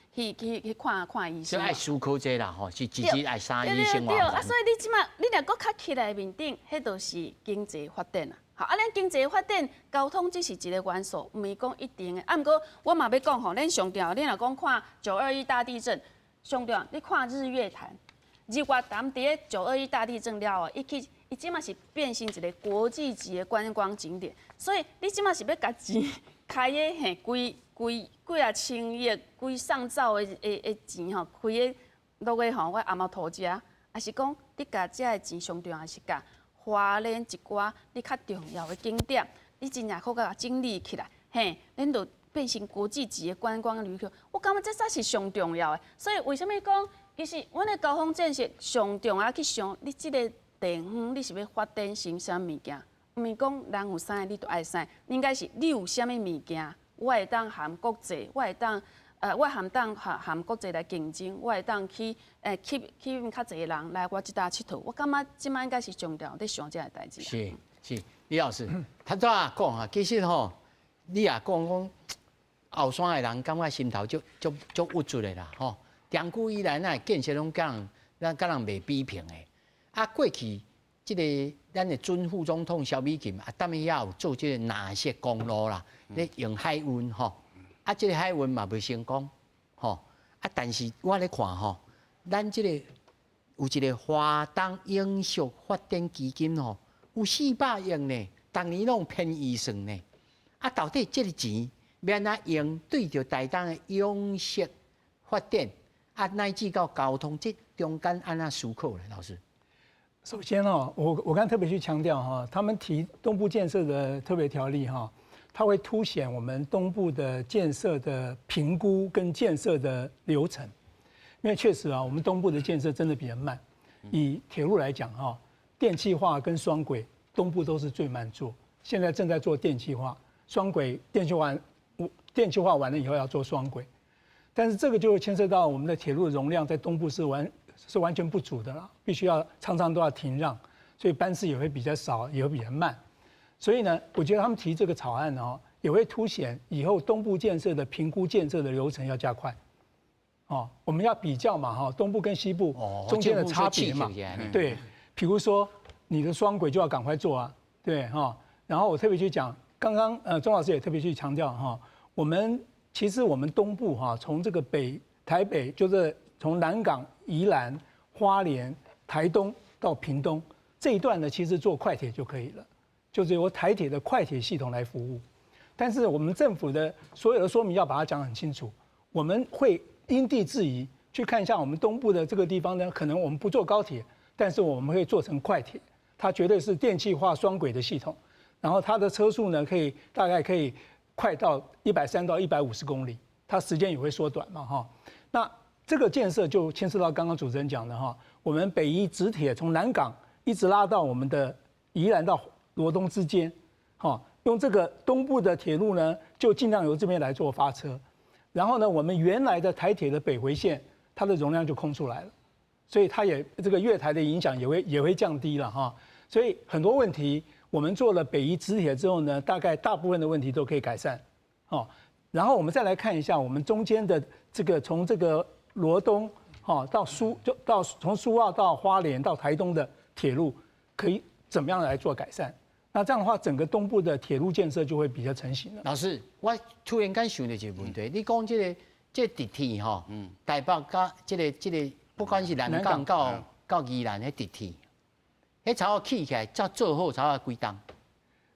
看看醫生。所以愛思考這啦吼，是一日愛三日生活。對，啊，所以你這馬你若閣較起來面頂，彼就是經濟發展啊。好，啊，咱經濟發展，交通只是一個元素，毋是講一定的。啊，毋過我嘛欲講吼，咱上重要，你若講看9·21大地震，上重要，你看日月潭，日月潭佇咧九二一大地震了後，伊去伊這馬是變成一個國際級的觀光景點，所以你這馬是欲共錢開咧嘿，幾幾幾仔千億、幾上兆的錢吼，開咧落去吼，我阿貓頭遮，抑是講你共這个錢上重要是共花蓮一寡你較重要的景點，你真正閣共整理起來，嘿，咱就變成國際級的觀光旅客。我感覺這才是上重要的。所以為啥物講，其實阮的交通建設上重要去想，你這個地方你是欲發展成啥物件？毋是講人有啥你就愛啥，應該是你有啥物物件，我會當含國際，我會當。我含當含含國際來競爭，我會當去吸引較濟人來我這搭𨑨迌。我感覺這馬應該是重要佇想這个代誌。是是，李老師，頭拄仔講啊，其實吼，你也講講後山的人感覺心頭足足足鬱卒的啦，吼。長久以來，咱的建設攏共人，咱佮人袂比平的。啊，過去這个咱的準副總統蕭美琴啊，踮遐有做這个藍色公路啦，咧用海運吼。啊，這个海運嘛袂成功，吼。啊，但是我咧看吼，咱這個有一個華東永續發展基金吼，有400億呢，逐年攏編預算呢。啊，到底這個錢欲按怎用？對著台東的永續發展，啊，乃至到交通，這中間按怎思考咧？老師，首先哦，我剛特別去強調哈，他們提東部建設的特別條例哈。它會凸顯我們東部的建設的評估跟建設的流程，因為確實啊，我們東部的建設真的比較慢。以鐵路來講哈，電氣化跟雙軌東部都是最慢做，現在正在做電氣化，雙軌電氣化，電氣化完了以後要做雙軌，但是這個就會牽涉到我們的鐵路容量在東部是完全不足的了，必須要常常都要停讓，所以班次也會比較少，也會比較慢。所以呢，我覺得他們提這個草案哦，也會凸顯以後東部建設的評估建設的流程要加快。哦，我們要比較嘛，哈，東部跟西部中間的差別嘛，對，比如說你的雙軌就要趕快做啊，對哈。然後我特別去講，剛剛鍾老師也特別去強調哈，我們其實我們東部哈，從這個北台北，就是從南港、宜蘭、花蓮、台東到屏東這一段呢，其實坐快鐵就可以了。就是由台鐵的快鐵系統來服務，但是我們政府的所有的說明要把它講很清楚。我們會因地制宜去看一下我們東部的這個地方呢，可能我們不坐高鐵，但是我們會做成快鐵，它絕對是電氣化雙軌的系統，然後它的車速呢，可以大概可以快到130到150公里，它時間也會縮短嘛，哈。那這個建設就牽涉到剛剛主持人講的哈，我們北宜直鐵從南港一直拉到我們的宜蘭到羅東之間，哈，用這個東部的鐵路呢，就盡量由這邊來做發車，然後呢，我們原來的台鐵的北迴線，它的容量就空出來了，所以它也這個月台的影響也會降低了哈。所以很多問題，我們做了北宜直鐵之後呢，大概大部分的問題都可以改善，哦。然後我們再來看一下我們中間的這個從這個羅東哈到蘇就到從蘇澳到花蓮到台東的鐵路，可以怎麼樣來做改善？那這樣的話，整個東部的鐵路建設就會比較成型了。老師，我突然間想到一個問題，你講這個直鐵吼，台北佮這個不管是南港到宜蘭的直鐵，彼差不多起起來，才做好差不多幾冬？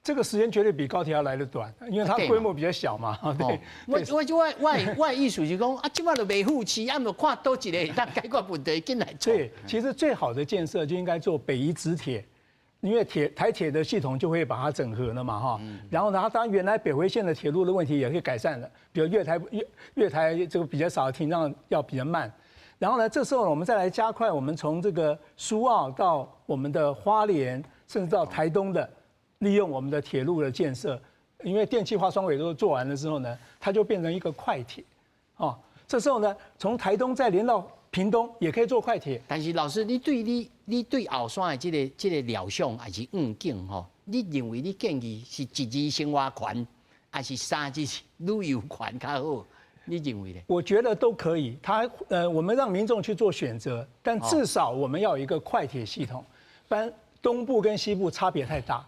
這個時間絕對比高鐵要來得短，因為它規模比較小嘛。對，我意思是講，啊，這擺就袂富市，啊，毋看佗一個會當解決問題，緊來做。對，其實最好的建設就應該做北宜直鐵，因為台鐵的系統就會把它整合了嘛，哈。然後呢，它當然原來北回線的鐵路的問題也可以改善了，比如月台這個比較少，停讓要比較慢。然後呢，這時候我們再來加快，我們從這個蘇澳到我們的花蓮，甚至到台東的，利用我們的鐵路的建設，因為電氣化雙軌都做完了之後呢，它就變成一個快鐵，哦，這時候呢，從台東再連到屏東也可以坐快鐵。但是老師，你對後山的這個料想還是願景吼？你認為你建議是一日生活圈，還是三日旅遊圈較好？你認為呢？我覺得都可以。他我們讓民眾去做選擇，但至少我們要有一個快鐵系統。不然東部跟西部差別太大，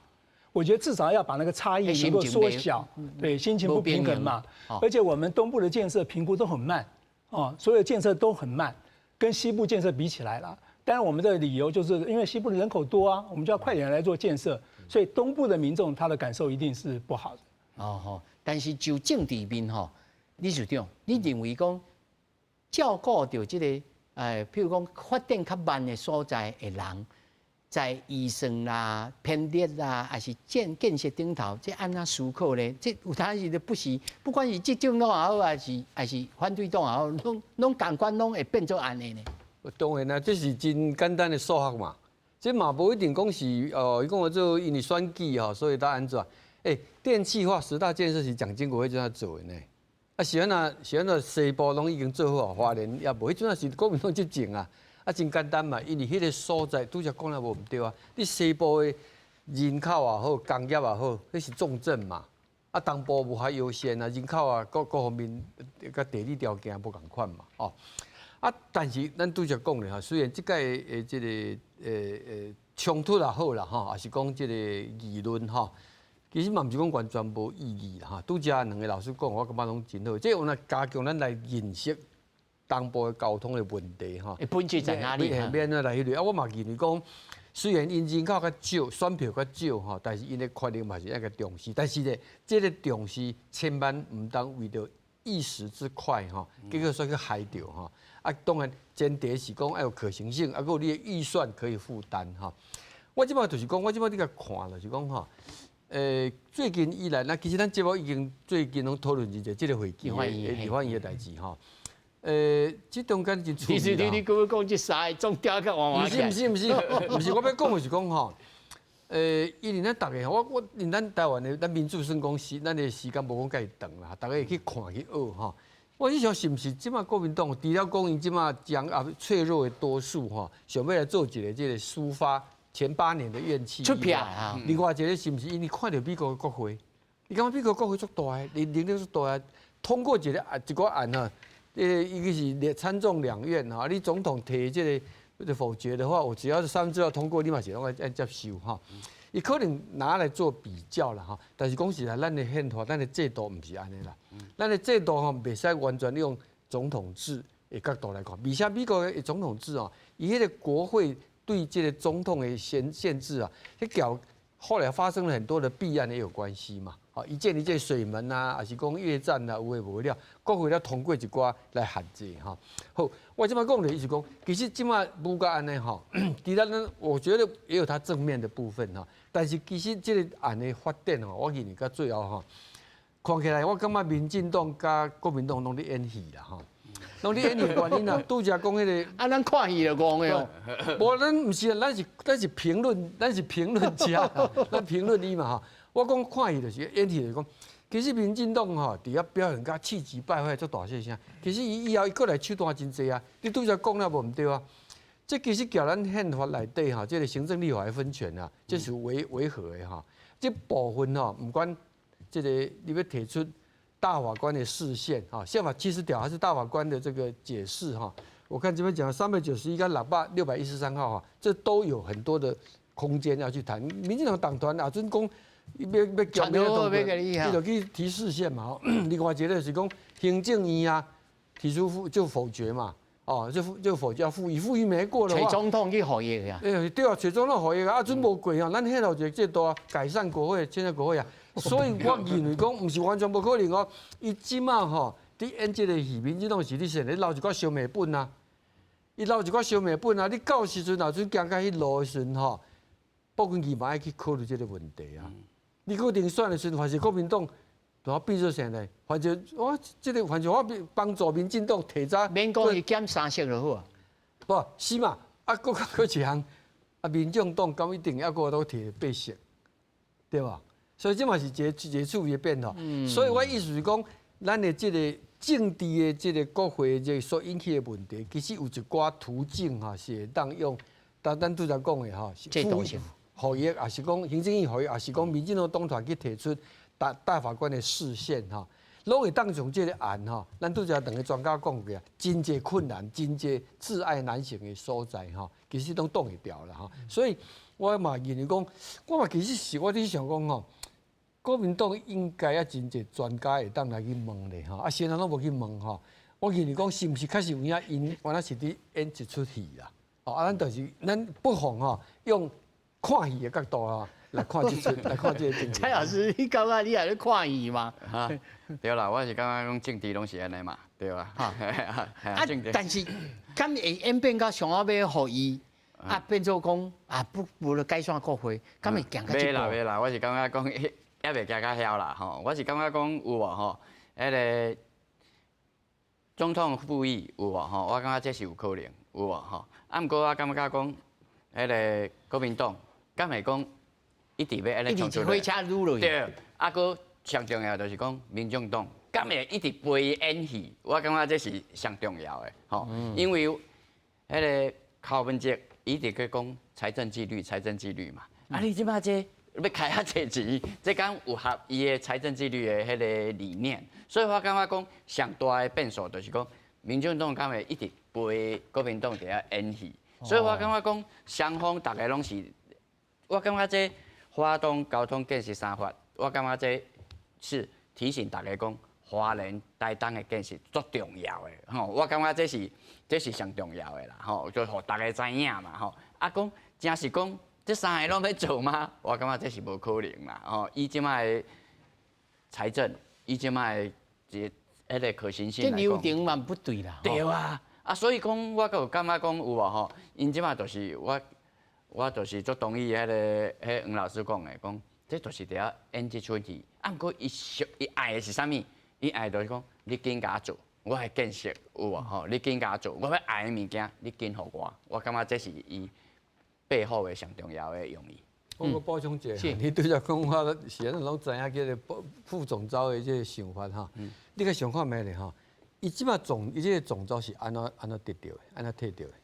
我覺得至少要把那個差異能夠縮小。對，心情不平衡嘛。而且我們東部的建設評估都很慢，哦，所有建設都很慢，跟西部建設比起來了。當然，我們的理由就是因為西部的人口多啊，我們就要快點來做建設，所以東部的民眾他的感受一定是不好的。哦吼，但是就政治面吼，理事長，你認為講照顧著這個譬如講發展較慢的所在的人，在預算啦、編列啦，還是建設頂頭，這按怎思考咧？這有當時不是，不管是執政黨也好，還是反對黨也好，攏仝款攏會變做按呢呢？當然啦，這是真簡單的數學嘛。這嘛無一定講是哦，伊講我做因為選舉吼，所以才按怎？欸，電氣化十大建設是蔣經國彼陣仔做的呢。啊，是按怎西部攏已經做好，花蓮也無，彼陣仔是國民黨執政啊。啊，真簡單嘛，因為彼個所在拄才講了無毋對啊。你西部的人口也好，工業也好，彼是重鎮嘛。啊，東部無遐優先啊，人口啊各方面佮地理條件無仝款嘛，哦。啊，但是咱拄才講咧吼，雖然這擺的這個衝突也好啦吼，也是講這個議論吼，其實嘛毋是講完全無意義啦吼。拄才兩個老師講，我感覺攏真好，這有若加強咱來認識東部的交通的問題吼。本質在哪裡？欲按怎來彼個？啊，我嘛認為講，雖然𪜶人口較少，選票較少吼，但是𪜶的權力嘛是愛共重視。但是咧，這個重視千萬毋通為著一時之快吼，結果煞去害著吼。啊，當然前提是講愛有可行性，啊，閣有你的預算可以負擔吼。我這擺就是講，我這擺你共看就是講吼，最近以來，那其實咱節目已經最近攏討論真濟這個會期的立法院的代誌吼。這中間真趣味。其實你閣欲講這三個總調較換換毋是毋是毋是，毋是我欲講的是講吼，因為咱逐个，我因咱台灣的咱民主算講時，咱的時間無講介長啦，逐家會去看去學吼。我是想是毋是這擺國民黨除了講𪜶這擺將啊脆弱的多數吼，想欲來做一个這个抒發前8年的怨氣。出票啊！另外一个是毋是因為看著美國的國會，你感覺美國國會足大的，能力足大的，通過一个案一個案哈，一個是參眾兩院哈，你總統提這個否決的話，我只要是三分之二通過，你嘛是攏愛接受哈。伊可能拿來做比較啦哈，但是講實在，咱的憲法、咱的制度毋是按呢啦。咱的制度吼，袂使完全用總統制的角度來看。而且美國的總統制哦，伊彼個國會對這個總統的限制啊，彼條後來發生了很多的弊案也有關係嘛。吼，一件一件水門啊，還是講越戰啊，有的無的了，國會了通過一寡來限制吼。好，我這擺講的意思講，其實這擺武甲按呢吼，除了咱我覺得也有它正面的部分吼，但是其實這個案的發展吼，我認為到最後吼，看起來我感覺民進黨佮國民黨攏咧演戲啦吼。攏咧演戲原因啊，拄才講彼個啊，咱看戲就戇的哦。無，咱毋是啊，咱是評論，咱是評論家，咱評論伊嘛吼。我講看戲就是演戲，就是講，其實民進黨吼，佇遐表現甲氣急敗壞，足大細聲。其實伊以後伊閣來手段真濟啊。你拄才講了無毋對啊？這其實叫咱憲法內底吼，這個行政立法的分權啊，這是違和的吼。這部分吼，毋管這個你欲提出大法官的釋憲，哈，憲法70條還是大法官的這個解釋哈。我看這邊講391跟613號哈，這都有很多的空間要去談。民進黨黨團啊，準講欲叫咩動作，伊就去提釋憲嘛。另外一個是講行政院啊，提出就否決嘛。哦，就否決復議，復議沒過的話，揣總統去予議啊。欸，對啊，揣總統予議啊，啊，準無過啊，咱迄落就這大解散國會，現在國會啊，所以我認為講，毋是完全無可能哦。伊這馬吼，佇演這个戲，民進黨是咧先咧撈一寡小麥本啊，伊撈一寡小麥本啊，你到時陣若準行到彼路的時陣吼，傅崑萁嘛愛去考慮這個問題啊。你閣另選的時陣，還是國民黨。然後變做啥呢？反正我這個反正我幫助民進黨提早，免講伊減三席就好啊。無，是嘛？啊，閣閣一項，啊，民眾黨敢一定猶閣都提八席，對無？所以這嘛是一個一個趣味的變化。所以我意思是講，咱的這個政治的這個國會這個所引起的問題，其實有一寡途徑吼，是會當用，但咱拄才講的吼，制度性予議，抑是講行政院予議，抑是講民進黨黨團去提出。大法官的釋憲吼，攏會當從這個案吼，咱拄才兩个專家講過啊，真濟困難、真濟窒礙難行的所在吼，其實攏擋會牢啦吼。所以我嘛認為講，我嘛其實是我佇想講吼，國民黨應該啊真濟專家會當來去問咧吼，啊，現在攏無去問吼。我認為講是毋是確實有影𪜶原來是佇演一齣戲啦？哦，啊，咱就是咱不妨吼用看戲的角度吼。來看這齣，來看這個政治。蔡老師，你感覺你也咧看戲嗎？哈，對啦，我是感覺講政治攏是按呢嘛，對吧？啊，但是敢會演變到上後尾，予伊啊變做講啊不無咧解散國會，敢會行到這步？袂啦袂啦，我是感覺講猶未行較遐啦吼，我是感覺講有無吼，彼个總統復議有無吼？我感覺這是有可能有無吼？啊，毋過我感覺講，彼个國民黨敢會講？一直欲按呢衝出來，對，啊，閣上重要就是講，民眾黨敢會一直陪伊演戲，我感覺這是上重要的，吼，因為彼个柯文哲一直去講財政紀律，財政紀律嘛，啊，你這擺這欲開遐濟錢，這敢有合伊的財政紀律的彼个理念？所以我感覺講上大的變數就是講，民眾黨敢會一直陪國民黨佇遐演戲，所以我感覺講雙方逐个攏是，我感覺這。花東交通建設三法，我感覺這是提醒大家講，花蓮台東的建設足重要的，吼，我感覺這是上重要的啦，吼，就予大家知影嘛，吼。啊，講真是講這三个攏欲做嗎？我感覺這是無可能啦，吼。以這擺的財政，以這擺的這彼个可行性這流程嘛不對啦。對啊，啊，所以講我閣有感覺講有無吼？𪜶這擺就是我。我就是足同意彼个彼黃老師講的，講這就是佇遐演這齣戲。啊，毋過伊想伊愛的是啥物？伊愛就是講，你緊共我做，我的建設有無吼？你緊共我做，我欲愛的物件，你緊予我。我感覺這是伊背後的上重要的用意。我閣補充一下，你拄才講我是按怎攏知影這个副總召的這个想法哈？你閣想看覓咧吼？伊這擺總伊這个總召是按怎按怎得著的？按怎提著的？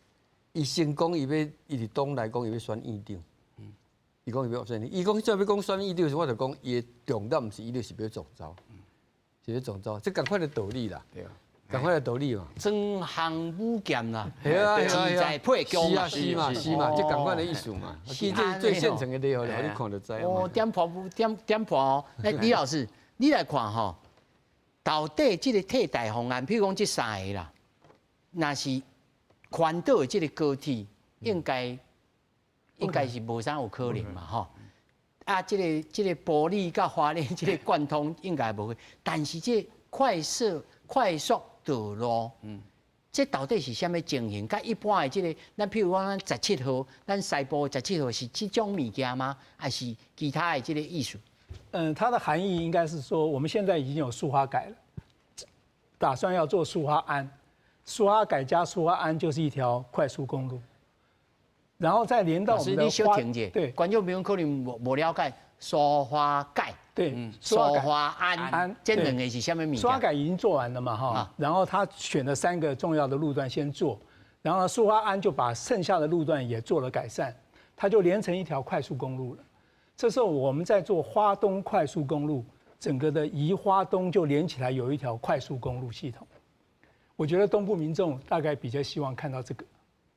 伊先講伊欲，伊佇黨內講伊欲選院長。伊講伊欲選，伊講這欲講選院長時，我就講伊的重點毋是伊就是欲總召，是欲總召，這仝款的道理啦。對啊，仝款的道理嘛。專項武劍啦，係啊，志在配強是啊，是嘛，是嘛，這仝款的意思嘛。其實最現成的例子，你看就知。哦，點破點點破哦。那李老師，你來看吼，到底這个替代方案，譬如講這三个啦，若是環島的這个高鐵，應該是無啥有可能嘛，吼。啊，這个埔里佮花蓮這个貫通應該無，但是這快速道路，這到底是啥物情形？佮一般的這个，咱譬如講咱十七號，咱西部十七號是這種物件嗎？還是其他的這个意思？嗯，它的含義應該是說，我們現在已經有蘇花改了，打算要做蘇花安。蘇花改加蘇花安就是一條快速公路，然後再連到我們的花。對，觀眾朋友可能無了解蘇花改，對，蘇花安，這兩个是啥物物件？蘇花改已經做完了嘛，哈，然後他選了三個重要的路段先做，然后呢，苏花安就把剩下的路段也做了改善，它就连成一条快速公路了。这时候我们在做花东快速公路，整个的宜花东就连起来有一条快速公路系统。我觉得东部民众大概比较希望看到这个，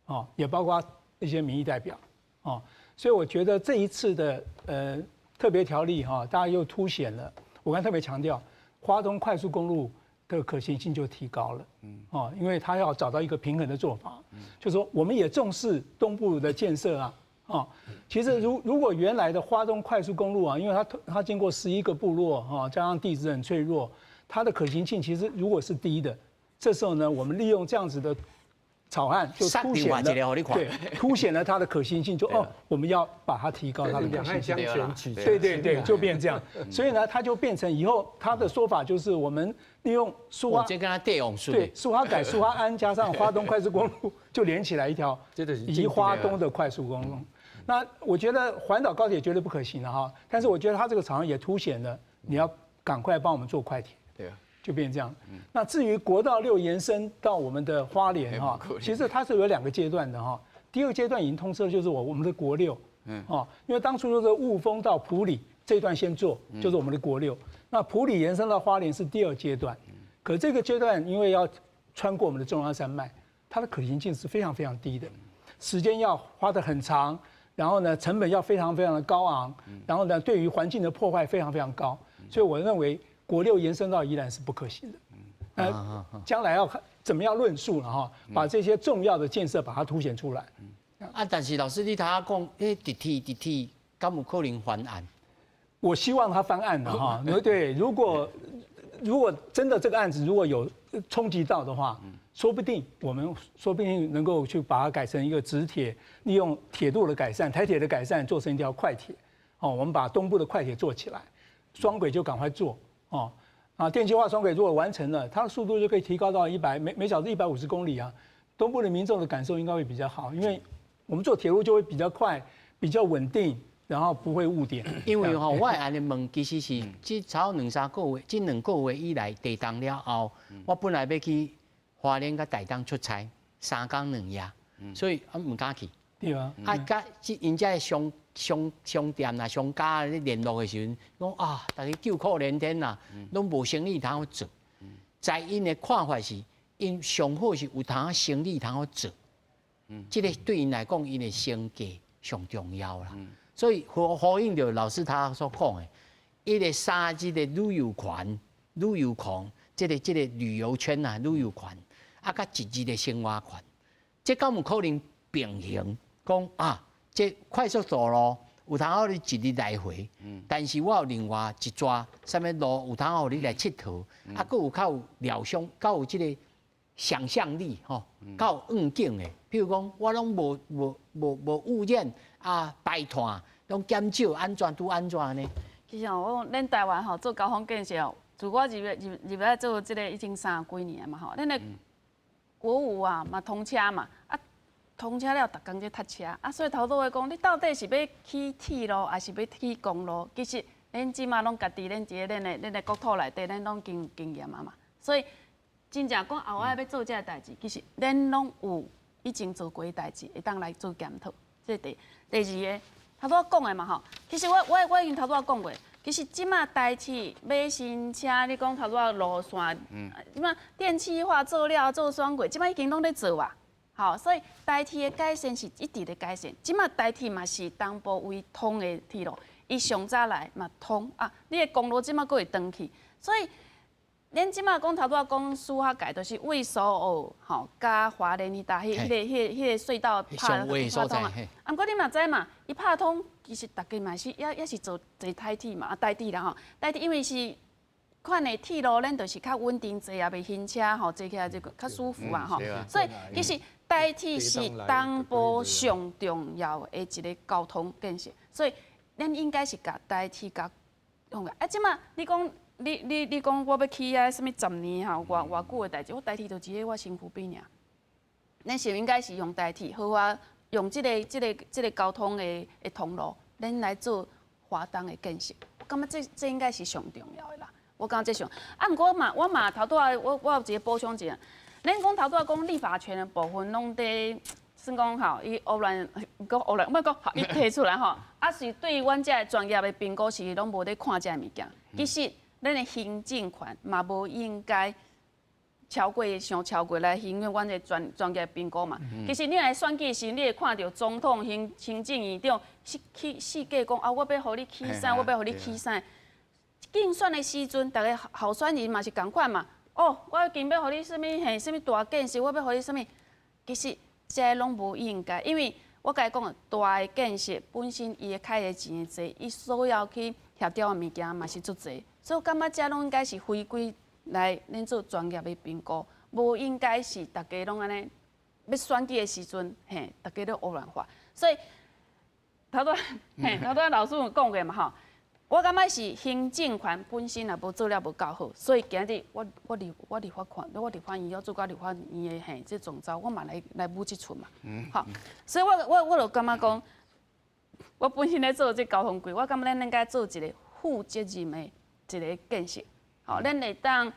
哦，也包括一些民意代表，哦，所以我觉得这一次的特别条例哈，大家又凸显了，我刚才特别强调，花东快速公路的可行性就提高了，哦，因为他要找到一个平衡的做法，就是说我们也重视东部的建设啊，哦，其实如果原来的花东快速公路啊，因为它经过11个部落哈，加上地质很脆弱，它的可行性其实如果是低的。这时候呢，我们利用这样子的草案，就凸显了对，凸显了它的可行性。就哦，我们要把它提高它的可行性。对对对，就变这样。所以呢，它就变成以后他的说法就是，我们利用苏花，对，苏花改、苏花安加上花东快速公路，就连起来一条宜花东的快速公路。那我觉得环岛高铁绝对不可行了哈，但是我觉得它这个草案也凸显了你要赶快帮我们做快铁。对啊。就变这样。那至于国道六延伸到我们的花莲哈，其实它是有两个阶段的哈。第二个阶段已经通车，就是我们的国六，哦，因为当初就是雾峰到埔里这一段先做，就是我们的国六。那埔里延伸到花莲是第二阶段，可这个阶段因为要穿过我们的中央山脉，它的可行性是非常非常低的，时间要花得很长，然后呢成本要非常非常的高昂，然后呢对于环境的破坏非常非常高，所以我认为国六延伸到宜兰是不可行的，那将来要看怎么样论述了哈，把这些重要的建设把它凸显出来。啊，但是老师你头仔讲，彼直铁直铁，敢有可能翻案？我希望他翻案的哈，对，如果真的这个案子如果有冲击到的话，说不定我们说不定能够去把它改成一个直铁，利用铁路的改善、台铁的改善，做成一条快铁。哦，我们把东部的快铁做起来，双轨就赶快做。哦，啊，电气化双轨如果完成了，它的速度就可以提高到一百每每小时150公里啊。东部的民众的感受应该会比较好，因为我们坐铁路就会比较快、比较稳定，然后不会误点。因为吼，我会按呢问，其实是这差不多两三个月，这两个月以来地动了后，我本来欲去花莲佮台东出差，3工2夜，所以啊毋敢去。对啊。啊，佮這𪜶遮商店啦、商家咧聯絡的時陣，講啊，逐家叫苦連天啦，攏無生意通好做。在𪜶的看法是，𪜶上好是有通生意通好做。這个對𪜶來講，𪜶的生計上重要啦。所以呼應著老師他所講的，伊個3日的旅遊圈、旅遊圈，這個旅遊圈啊，旅遊圈，啊，佮一日的生活圈，這敢有可能平衡？講啊，這快速道路有通予你一日來回，但是我有另外一逝啥物路有通予你來𨑨迌，啊，閣有較有料想，較有這個想象力吼，較有願景的。譬如講，我攏無污染啊，排碳攏減少，按怎拄按怎呢？其實我講，咱台灣吼做交通建設哦，自我入來做這個已經30幾年嘛吼，咱的國五啊嘛通車嘛，啊通車了，逐工咧塞車，啊所以頭拄仔講，你到底是欲起鐵路，抑是欲起公路？其實咱這馬攏家己，咱佇咧咱的國土內底，咱攏經驗啊嘛。所以真正講後擺欲做這个代誌，其實咱攏有以前做過的代誌，會當來做檢討。這第二個，頭拄仔講的嘛吼，其實我已經頭拄仔講過，其實這馬台鐵買新車，你講頭拄仔路線，這馬電氣化做了做雙軌，這馬已經攏咧做啊。好，所以台鐵的改善是一直咧改善。這馬台鐵嘛是東部唯通的鐵路，伊上早來嘛通啊，你的公路這馬閣會轉去，所以咱這馬講頭拄仔講蘇花改，就是為蘇澳吼佮花蓮彼搭彼個隧道拍通啊。啊，毋過你嘛知嘛，伊拍通其實逐家嘛是也是坐台鐵嘛，啊台鐵啦吼，台鐵因為是款的鐵路，咱就是較穩定坐也袂暈車吼，坐起來就較舒服啊吼。所以其實台鐵是東部上重要的一個交通建設，所以咱應該是共台鐵共用個。啊，這馬你講你講我欲起啊，啥物10年吼，偌偌久的代誌，我台鐵就佇咧我身軀邊爾。咱是應該是用台鐵，好啊，用這個交通的通路，咱來做華東的建設。我感覺這應該是上重要的啦。我感覺這上，啊，毋過嘛，我嘛頭拄仔我有一個補充一下。咱讲头拄仔讲立法权的部分，攏佇算講吼，伊胡亂講胡亂，毋講伊提出來吼，啊是對阮這專業的評估是攏無咧看這个物件。其實咱的行政權嘛無應該超過傷超過來影響阮這專業評估嘛。其實你來選舉時，你會看著總統、行政院長是去四界講啊，我欲予你起啥，我欲予你起啥。競選的時陣，逐个候選人嘛是仝款嘛。哦，我已經欲予你啥物嘿，啥物大建設，我欲予你啥物，其實這攏無應該，因為我共你講，大的建設本身伊會開的錢會濟，伊所要去協調的物件嘛是足濟，所以我感覺這攏應該是回歸來恁做專業的評估，無應該是逐家攏按呢欲選舉的時陣，嘿，逐家都胡亂話。所以頭拄嘿，頭拄老師有講過嘛吼。我感覺是行政權本身也無做了無夠好，所以今日我我立法院要做到立法院的嘿，這總召，我嘛來舞這出嘛，好，所以我就感覺講，我本身咧做這交通規，我感覺咱應該做一個負責任的一個建設，好，咱會當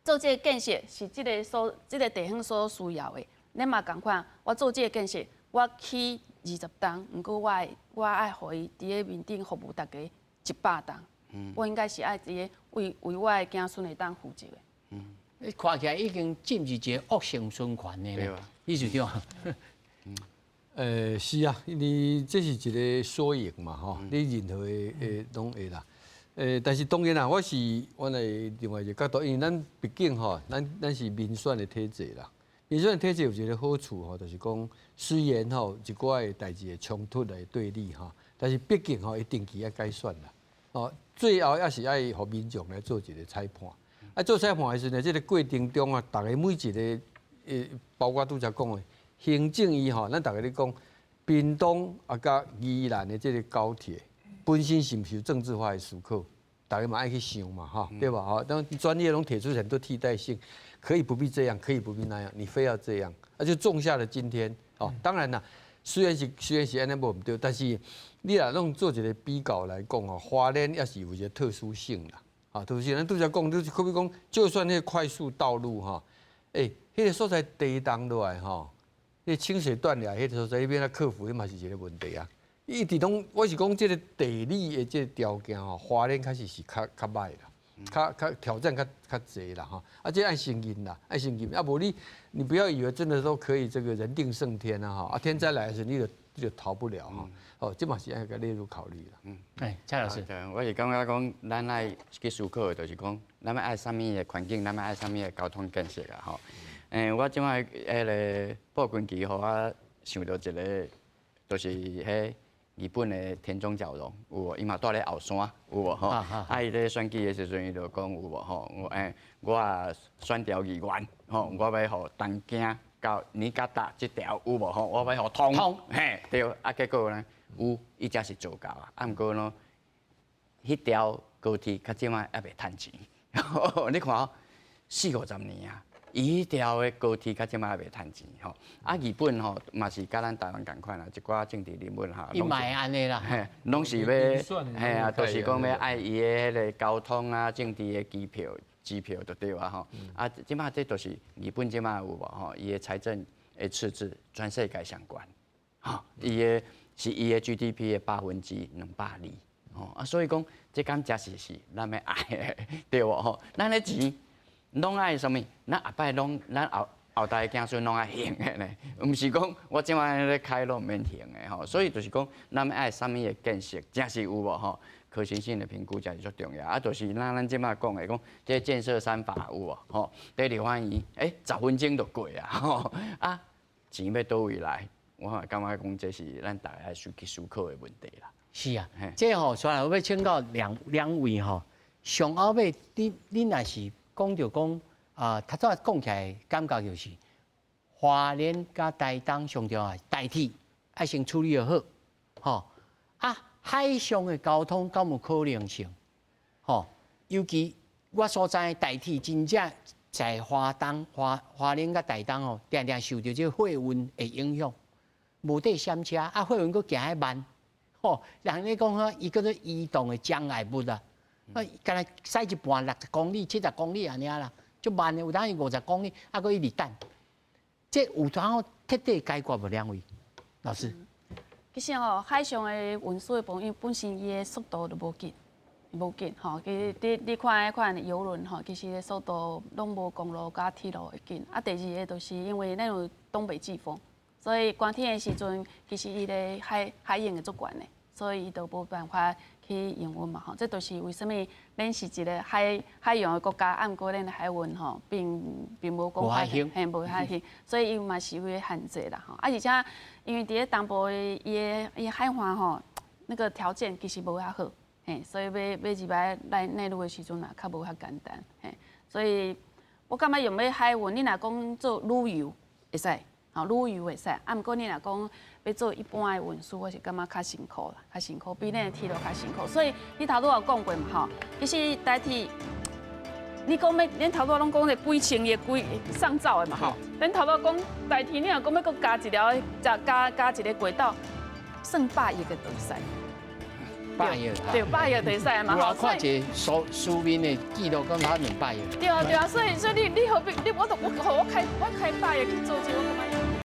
做這個建設是這個地方所需要的，咱嘛仝款，我做這個建設，我起20棟，毋過我愛予伊佇咧面頂服務大家100棟，我應該是愛佇咧為我的子孫會當負責的。你看起來已經進入一個惡性循環的咧，理事長。是啊，因為這是一個縮影嘛，吼，你任何的攏會啦。但是當然啦，我是阮的另外一個角度，因為咱畢竟吼，咱是民選的體制啦。民選的體制有一個好處吼，就是講雖然吼一寡的代誌會衝突來對立吼，但是畢竟吼伊定期愛改選啦。哦，最後也是愛予民眾來做一個裁判。啊，做裁判的時陣，這個過程中啊，逐个每一个，包括拄才講的行政院吼，咱逐家咧講，屏東啊佮宜蘭的這個高鐵，本身是毋是有政治化的思考？逐家嘛愛去想嘛，吼，對吧？吼，當專業攏提出很多替代性，可以不必這樣，可以不必那樣，你非要這樣，啊，就種下了今天。哦，當然啦，雖然是按呢無毋對，但是你若攏做一個比較來講哦，花蓮也是有一個特殊性啦。啊，特殊性，咱拄才講，就是可比講，就算那個快速道路哈，欸，彼個所在地動落來吼，彼個清水斷崖，彼個所在，彼欲按怎克服，彼嘛是一個問題啊。伊一直攏，我是講這個地理的這個條件吼，花蓮確實是較䆀啦，較挑戰較濟啦吼。啊，這愛承認啦，愛承認。啊，無你不要以為真的都可以這個人定勝天啊吼，啊，天災來的時候你就逃不了吼。哦，這嘛是愛共列入考慮啦。嗯，哎，蔡老師，我是感覺講，咱愛去思考的，就是講，咱愛啥物的環境，咱愛啥物的交通建設啊吼。我這擺彼个布君奇，予我想著一个，就是彼日本的田中角榮，有無？伊嘛蹛咧後山，有無吼？啊，伊咧選舉的時陣，伊就講有無吼？我也選調議員，吼，我欲予東京到新潟這條有無吼？我欲予通，嘿，對，啊，結果呢，有，伊才是做到啊。啊，毋過呢，彼條高鐵到這擺猶未趁錢，你看哦，四五十年啊。伊彼條的高鐵到這擺猶未趁錢吼，啊，日本吼嘛是佮咱台灣仝款啦，一寡政治人物吼，伊嘛會按呢啦，嘿，攏是欲，嘿啊，就是講欲愛伊的彼个交通啊，政治的機票就對啊吼，啊，這擺這就是日本這擺有無吼，伊的財政的赤字全世界上懸，吼，伊的是伊的 GDP 的2.2%，吼，啊，所以講這敢誠實是咱欲愛的，對無吼？咱的錢攏愛啥物？咱後擺攏咱後後代子孫攏愛還的呢，毋是講我這擺咧開攏毋免還的吼。所以就是講，咱愛啥物的建設，誠實有無吼？可行性的評估才是足重要。啊，就是咱這擺講的講，這建設三法有無吼？佇立法院，欸，10分鐘就過啊！吼啊，錢欲佗位來？我嘛感覺講這是咱逐家愛去思考的問題啦。是啊，這吼，所以我欲請教兩位吼，上後尾你若是講著講啊，頭拄仔講起來感覺就是花蓮佮台東上重要，台鐵愛先處理好，吼啊，海上的交通敢有可能性？吼，尤其我所知台鐵真正在花東、花蓮佮台東吼，定定受著這個貨運的影響，無得閃車啊，貨運閣行彼慢，吼，人咧講吼，伊叫做移動的障礙物啊，啊，干焦駛一半60公里、70公里按呢啦，足慢的，有當時50公里，啊，閣一直等。這有通徹底解決無？兩位老師。其實吼，海上的運輸的部分，本身伊的速度就無緊，無緊吼。其實你看彼款郵輪吼，其實的速度攏無公路佮鐵路會緊。啊，第二个就是因為咱有東北季風，所以寒天的時陣，其實伊的海湧會足懸的，所以伊就無辦法去營運嘛吼。這就是為啥物咱是一个海洋的國家，啊，毋過咱的海運吼，並無講嘿，無遐興，所以伊嘛是有個限制啦吼。啊，而且因為佇咧東部的伊的海岸吼，那個條件其實無遐好，嘿，所以欲入來內陸的時陣嘛，較無遐簡單，嘿，所以我感覺用欲海運，你若講做旅遊會使，吼，旅遊會使，啊，毋過你若講欲做一般的運輸，我是感覺較辛苦啦，較辛苦，比咱的鐵路較辛苦。所以你頭拄有講過嘛，吼，其實台鐵，你講欲，恁頭拄攏講的幾千億、幾上兆的嘛，吼。恁頭拄講台鐵，你若講欲閣加一條，加一個軌道，算百億的就會使。百億。對，百億就會使嘛，我看一個書面的記錄，講他200億。對啊對啊，所以你何必你我都我我開百億去做這個，我感